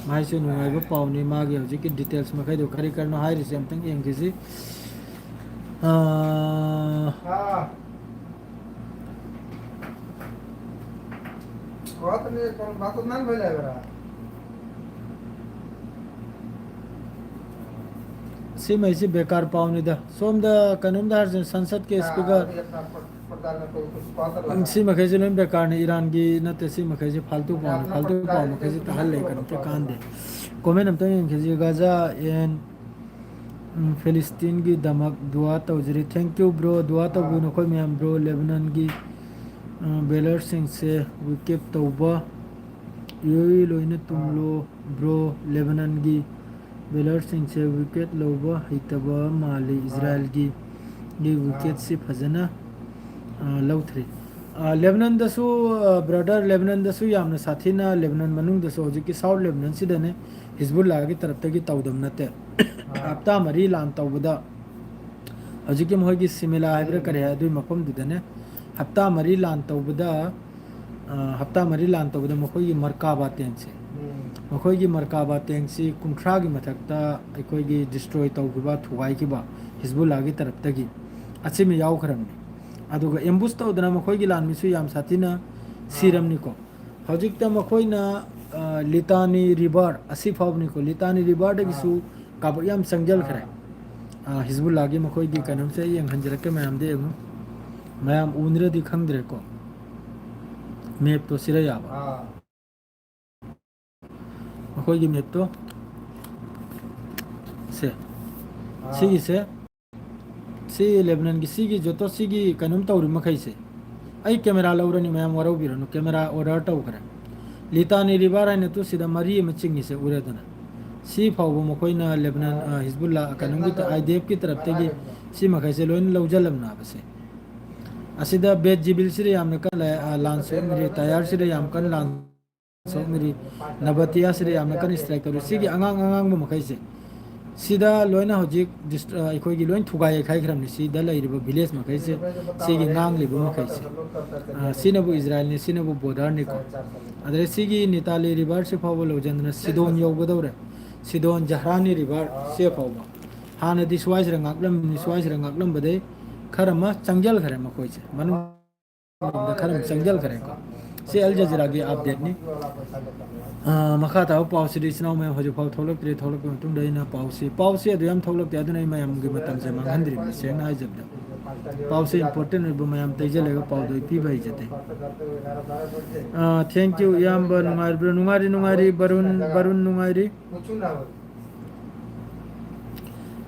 ꯃꯥꯏꯁꯨ ꯅꯨꯡꯉꯥꯏꯕ ꯄꯥꯎꯅꯤ, ꯃꯥꯒꯤ ꯍꯧꯖꯤꯛꯀꯤ details ꯃꯈꯩꯗꯣ ꯀꯔꯤ ꯀꯔꯤꯅꯣ ꯍꯥꯏꯔꯤꯁꯦ ꯑꯝꯇꯪ ꯌꯦꯡꯈꯤꯁꯤ꯫ ꯑ, हाँ। बहुत नहीं, पर बात तो नहीं बोला है मेरा। ꯁꯤꯃꯩꯁꯤ ꯕꯦꯀꯥꯔ ꯄꯥꯎꯅꯤꯗ꯫ ꯁꯣꯝꯗ ꯀꯩꯅꯣꯝꯗ ꯍꯥꯏꯔꯁꯤ, ꯁꯪꯁꯠꯀꯤ speaker꯫ ꯎꯝ, ꯁꯤ ꯃꯈꯩꯁꯦ ꯂꯣꯏ ꯕꯦꯀꯥꯔꯅꯤ, ꯏꯔꯥꯟꯒꯤ ꯅꯠꯇꯦ꯫ ꯁꯤ ꯃꯈꯩꯁꯦ ꯐꯥꯜꯇꯨ ꯄꯥꯎꯅꯤ, ꯐꯥꯜꯇꯨ ꯄꯥꯎ ꯃꯈꯩꯁꯦ ꯇꯥꯍꯜꯂꯦ, ꯀꯔꯤꯝꯇ ꯀꯥꯟꯗꯦ꯫ Comment ꯑꯝꯇꯪ ꯌꯦꯡꯈꯤꯁꯤ꯫ Gaza and, ꯎꯝ, ꯐꯤꯂꯤꯁꯇꯤꯟꯒꯤꯗꯃꯛ ꯗꯨꯋꯥ ꯇꯧꯖꯔꯤ꯫ Thank you bro, ꯗꯨꯋꯥ ꯇꯧꯕꯤꯌꯨ ꯅꯈꯣꯏ ꯃꯌꯥꯝ bro꯫ ꯂꯦꯕꯅꯟꯒꯤ, ꯎꯝ, ꯕꯦꯂꯔꯁꯤꯡꯁꯦ ꯋꯤꯀꯦꯠ ꯇꯧꯕ ꯌꯣꯏ ꯂꯣꯏꯅ ꯇꯨꯝꯂꯣ꯫ Bro, ꯂꯦꯕꯅꯟꯒꯤ ꯕꯦꯂꯔꯁꯤꯡꯁꯦ ꯋꯤꯀꯦꯠ ꯂꯧꯕ ꯍꯩꯇꯕ ꯃꯥꯜꯂꯤ꯫ ꯏꯖꯔꯥꯏꯜꯒꯤ ꯒꯤ ꯋꯤꯀꯦꯠꯁꯤ ꯐꯖꯅ, ꯑ, ꯂꯧꯊ꯭ꯔꯤ꯫ ꯑ, ꯂꯦꯕꯅꯟꯗꯁꯨ, ꯑ, brother, ꯂꯦꯕꯅꯟꯗꯁꯨ ꯌꯥꯝꯅ ꯁꯥꯊꯤꯅ, ꯂꯦꯕꯅꯟ ꯃꯅꯨꯡꯗꯁꯨ ꯍꯧꯖꯤꯛꯀꯤ South ꯂꯦꯕꯅꯟꯁꯤꯗꯅꯦ ꯍꯤꯖꯕꯨꯜꯂꯥꯒꯤ ꯇꯔꯞꯇꯒꯤ ꯇꯧꯗꯕ ꯅꯠꯇꯦ꯫ ꯍꯞꯇꯥ ꯃꯔꯤ ꯂꯥꯟ ꯇꯧꯕꯗ ꯍꯧꯖꯤꯛꯀꯤ ꯃꯈꯣꯏꯒꯤ ꯁꯤꯃꯤꯂꯥ ꯍꯥꯏꯕ꯭ꯔꯥ ꯀꯔꯤ ꯍꯥꯏ, ꯑꯗꯨꯒꯤ ꯃꯐꯝꯗꯨꯗꯅꯦ ꯍꯞꯇꯥ ꯃꯔꯤ ꯂꯥꯟ ꯇꯧꯕꯗ, ꯑ, ꯍꯞꯇꯥ ꯃꯔꯤ ꯂꯥꯟ ꯇꯧꯕꯗ ꯃꯈꯣꯏꯒꯤ ꯃꯔꯀꯥꯕꯥ tankꯁꯦ, ꯃꯈꯣꯏꯒꯤ ꯃꯔꯀꯥꯕꯥ tankꯁꯤ ꯀꯨꯟꯊ꯭ꯔꯥꯒꯤ ꯃꯊꯛꯇ ꯑꯩꯈꯣꯏꯒꯤ destroy ꯇꯧꯈꯤꯕ, ꯊꯨꯒꯥꯏꯈꯤꯕ ꯍꯤꯖꯕꯨꯜꯂꯥꯒꯤ ꯇꯔꯞꯇꯒꯤ ꯑꯁꯤꯃ ꯌꯥꯎꯈ꯭ꯔꯕꯅꯤ꯫ ꯑꯗꯨꯒ ambush ꯇꯧꯗꯅ ꯃꯈꯣꯏꯒꯤ ꯂꯥꯟꯃꯤꯁꯨ ꯌꯥꯝ ꯁꯥꯊꯤꯅ ꯁꯤꯔꯝꯅꯤꯀꯣ꯫ ꯍꯧꯖꯤꯛꯇ ꯃꯈꯣꯏꯅ, ꯑ, ꯂꯤꯇꯥꯅꯤ ꯔꯤꯚꯔ ꯑꯁꯤ ꯐꯥꯎꯕꯅꯤꯀꯣ, ꯂꯤꯇꯥꯅꯤ ꯔꯤꯚꯔꯗꯒꯤꯁꯨ ꯀꯥꯕꯛ ꯌꯥꯝ ꯆꯪꯁꯤꯜꯈ꯭ꯔꯦ꯫ ꯑ, ꯍꯤꯖꯕꯨꯜꯂꯥꯒꯤ ꯃꯈꯣꯏꯒꯤ ꯀꯩꯅꯣꯝꯁꯦ ꯑꯩ ꯌꯦꯡꯍꯟꯖꯔꯛꯀꯦ ꯃꯌꯥꯝꯗ ꯌꯦꯡꯉꯨ꯫ ꯃꯌꯥꯝ ꯎꯅꯔꯗꯤ ꯈꯪꯗ꯭ꯔꯦꯀꯣ꯫ Mapꯇꯣ ꯁꯤꯔ ꯌꯥꯕ꯫ ꯃꯈꯣꯏꯒꯤ mapꯇꯣ ꯁꯦ꯫ ꯁꯤꯒꯤꯁꯦ, ꯁꯤ ꯂꯦꯕꯅꯟꯒꯤ ꯁꯤꯒꯤ ꯖꯣꯇꯣ ꯁꯤꯒꯤ ꯀꯩꯅꯣꯝ ꯇꯧꯔꯤ ꯃꯈꯩꯁꯦ꯫ ꯑꯩ camera ꯂꯧꯔꯅꯤ, ꯃꯌꯥꯝ ꯋꯥꯔꯧꯕꯤꯔꯅꯨ, camera order ꯇꯧꯈ꯭ꯔꯦ꯫ ꯂꯤꯇꯥꯅꯤ ꯔꯤꯚꯔ ꯍꯥꯏꯅ ꯇꯨ ꯁꯤꯗ ꯃꯔꯤ ꯑꯃ ꯆꯤꯡꯉꯤꯁꯦ ꯎꯔꯦꯗꯅ꯫ ꯁꯤ ꯐꯥꯎꯕ ꯃꯈꯣꯏꯅ ꯂꯦꯕꯅꯟ, ꯑ, ꯍꯤꯖꯕꯨꯜꯂꯥ, ꯀꯩꯅꯣꯒꯤ, ꯑꯥꯏ ꯗꯤ ꯑꯦꯐꯀꯤ ꯇꯔꯞꯇꯒꯤ ꯁꯤ ꯃꯈꯩꯁꯦ ꯂꯣꯏꯅ ꯂꯧꯁꯤꯜꯂꯝꯅꯕꯁꯦ꯫ ꯑꯁꯤꯗ ꯕꯦꯠ ꯖꯤꯕꯤꯜꯁꯤꯗ ꯌꯥꯝꯅ ꯀꯟꯅ, ꯑ, ꯂꯥꯟ ꯁꯣꯛꯅꯔꯤ, ꯇꯌꯥꯔꯁꯤꯗ ꯌꯥꯝ ꯀꯟꯅ ꯂꯥꯟ ꯁꯣꯛꯅꯔꯤ, ꯅꯕꯇꯤꯌꯥꯁꯤꯗ ꯌꯥꯝꯅ ꯀꯟꯅ ꯁ꯭ꯇ꯭ꯔꯥꯏꯛ ꯇꯧꯔꯤ꯫ ꯁꯤꯒꯤ ꯑꯉꯥꯡ ꯑꯉꯥꯡꯕ ꯃꯈꯩꯁꯦ, ꯁꯤꯗ ꯂꯣꯏꯅ ꯍꯧꯖꯤꯛ ꯗꯤꯁ-, ꯑ, ꯑꯩꯈꯣꯏꯒꯤ ꯂꯣꯏ ꯊꯨꯒꯥꯏ ꯌꯩꯈꯥꯏꯈ꯭ꯔꯕꯅꯤ꯫ ꯁꯤꯗ ꯂꯩꯔꯤꯕ ꯚꯤꯂꯦꯖ ꯃꯈꯩꯁꯦ, ꯁꯤꯒꯤ ꯉꯥꯡꯂꯤꯕ ꯃꯈꯩꯁꯦ, ꯑ, ꯁꯤꯅꯕꯨ ꯏꯖꯔꯥꯏꯜꯅꯤ, ꯁꯤꯅꯕꯨ ꯕꯣꯔꯗꯔꯅꯤꯀꯣ꯫ ꯑꯗꯩ ꯁꯤꯒꯤ ꯅꯤꯇꯥꯂꯤ ꯔꯤꯚꯔꯁꯤ ꯐꯥꯎꯕ ꯂꯧꯁꯤꯟꯗꯅ ꯁꯤꯗꯣꯟ ꯌꯧꯒꯗꯧꯔꯦ꯫ ꯁꯤꯗꯣꯟ ꯖꯍ꯭ꯔꯥꯅꯤ ꯔꯤꯚꯔ ꯁꯤ ꯐꯥꯎꯕ꯫ ꯍꯥꯟꯅꯗꯤ ꯁ꯭ꯋꯥꯏꯁꯤꯗ ꯉꯥꯛꯂꯝꯃꯤ, ꯁ꯭ꯋꯥꯏꯁꯤꯗ ꯉꯥꯛꯂꯝꯕꯗꯩ ꯈꯔ ꯑꯃ ꯆꯪꯁꯤꯜꯈ꯭ꯔꯦ ꯃꯈꯣꯏꯁꯦ꯫ ꯃꯅꯨꯡ ꯂꯣꯝꯗ ꯈꯔ ꯑꯃ ꯆꯪꯁꯤꯜꯈ꯭ꯔꯦꯀꯣ꯫ ꯁꯤ ꯑꯜ ꯖꯖꯤꯔꯥꯒꯤ ꯑꯞꯗꯦꯠꯅꯤ꯫ ꯑ, ꯃꯈꯥ ꯇꯥꯕ ꯄꯥꯎꯁꯤꯗꯤ ꯏꯆꯤꯟ ꯏꯅꯥꯎ ꯃꯌꯥꯝ ꯍꯧꯖꯤꯛ ꯐꯥꯎ ꯊꯣꯛꯂꯛꯇ꯭ꯔꯤ꯫ ꯊꯣꯛꯂꯛꯄ ꯃꯇꯨꯡꯗ ꯑꯩꯅ ꯄꯥꯎꯁꯤ, ꯄꯥꯎꯁꯤ ꯑꯗꯨ ꯌꯥꯝ ꯊꯣꯛꯂꯛꯇꯦ, ꯑꯗꯨꯅ ꯑꯩ ꯃꯌꯥꯝꯒꯤ ꯃꯇꯝꯁꯦ ꯃꯥꯡꯍꯟꯗ꯭ꯔꯤꯕꯅꯤ, ꯁꯦꯡꯅ ꯍꯥꯏꯖꯕꯗ꯫ ꯄꯥꯎꯁꯦ ꯏꯝꯄꯣꯔꯇꯦꯟ ꯑꯣꯏꯕ ꯃꯌꯥꯝ ꯇꯩꯖꯜꯂꯒ ꯄꯥꯎꯗꯣ ꯑꯩ ꯄꯤꯕ ꯍꯩꯖꯗꯦ꯫ ꯑ, thank you, ꯏꯌꯥꯝꯕ꯫ ꯅꯨꯡꯉꯥꯏꯔꯤꯕ꯭ꯔꯥ? ꯅꯨꯡꯉꯥꯏꯔꯤ, ꯅꯨꯡꯉꯥꯏꯔꯤ, ꯕꯔꯨꯟ, ꯕꯔꯨꯟ ꯅꯨꯡꯉꯥꯏꯔꯤ꯫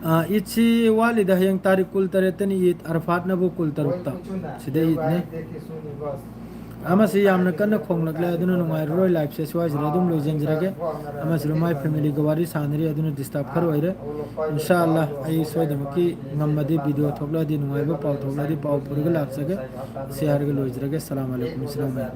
ꯑ, ꯏꯗꯁꯤ ꯋꯥꯠꯂꯤꯗ, ꯍꯌꯦꯡ ꯇꯥꯔꯤꯛ ꯀꯨꯟ ꯇꯔꯦꯠꯇꯅꯤ ꯏꯗ, ꯑꯔꯐꯥꯠꯅꯕꯨ ꯀꯨꯟ ꯇꯔꯨꯛꯇ꯫ ꯁꯤꯗ ꯏꯗꯅꯤ꯫ ꯑꯃꯁꯤ ꯌꯥꯝꯅ ꯀꯟꯅ ꯈꯣꯡꯂꯛꯂꯦ, ꯑꯗꯨꯅ ꯅꯨꯡꯉꯥꯏꯔꯔꯣꯏ꯫ ꯂꯥꯏꯐꯁꯦ ꯁ꯭ꯋꯥꯏꯁꯤꯗ ꯑꯗꯨꯝ ꯂꯣꯏꯁꯤꯟꯖꯔꯒꯦ꯫ ꯑꯃꯁꯤꯅ ꯃꯥꯏ ꯐꯦꯃꯤꯂꯤꯒ ꯋꯥꯔꯤ ꯁꯥꯟꯅꯔꯤ, ꯑꯗꯨꯅ ꯗꯤꯁꯇꯔꯕ ꯈꯔ ꯑꯣꯏꯔꯦ꯫ ꯏꯟꯁꯥ ꯑꯜꯂꯥ, ꯑꯩ ꯁꯣꯏꯗꯅꯃꯛꯀꯤ ꯉꯝꯃꯗꯤ ꯚꯤꯗꯤꯑꯣ ꯊꯣꯛꯂꯛꯑꯗꯤ, ꯅꯨꯡꯉꯥꯏꯕ ꯄꯥꯎ ꯊꯣꯛꯂꯛꯑꯗꯤ ꯄꯥꯎ ꯄꯨꯔꯒ ꯂꯥꯛꯆꯒꯦ꯫ ꯁꯤ ꯍꯥꯏꯔꯒ ꯂꯣꯏꯖꯔꯒꯦ꯫ ꯁꯂꯥꯝ ꯑꯂꯩꯀꯨꯝ, ꯏꯆꯤꯟ ꯏꯅꯥꯎ ꯃꯌꯥꯝ꯫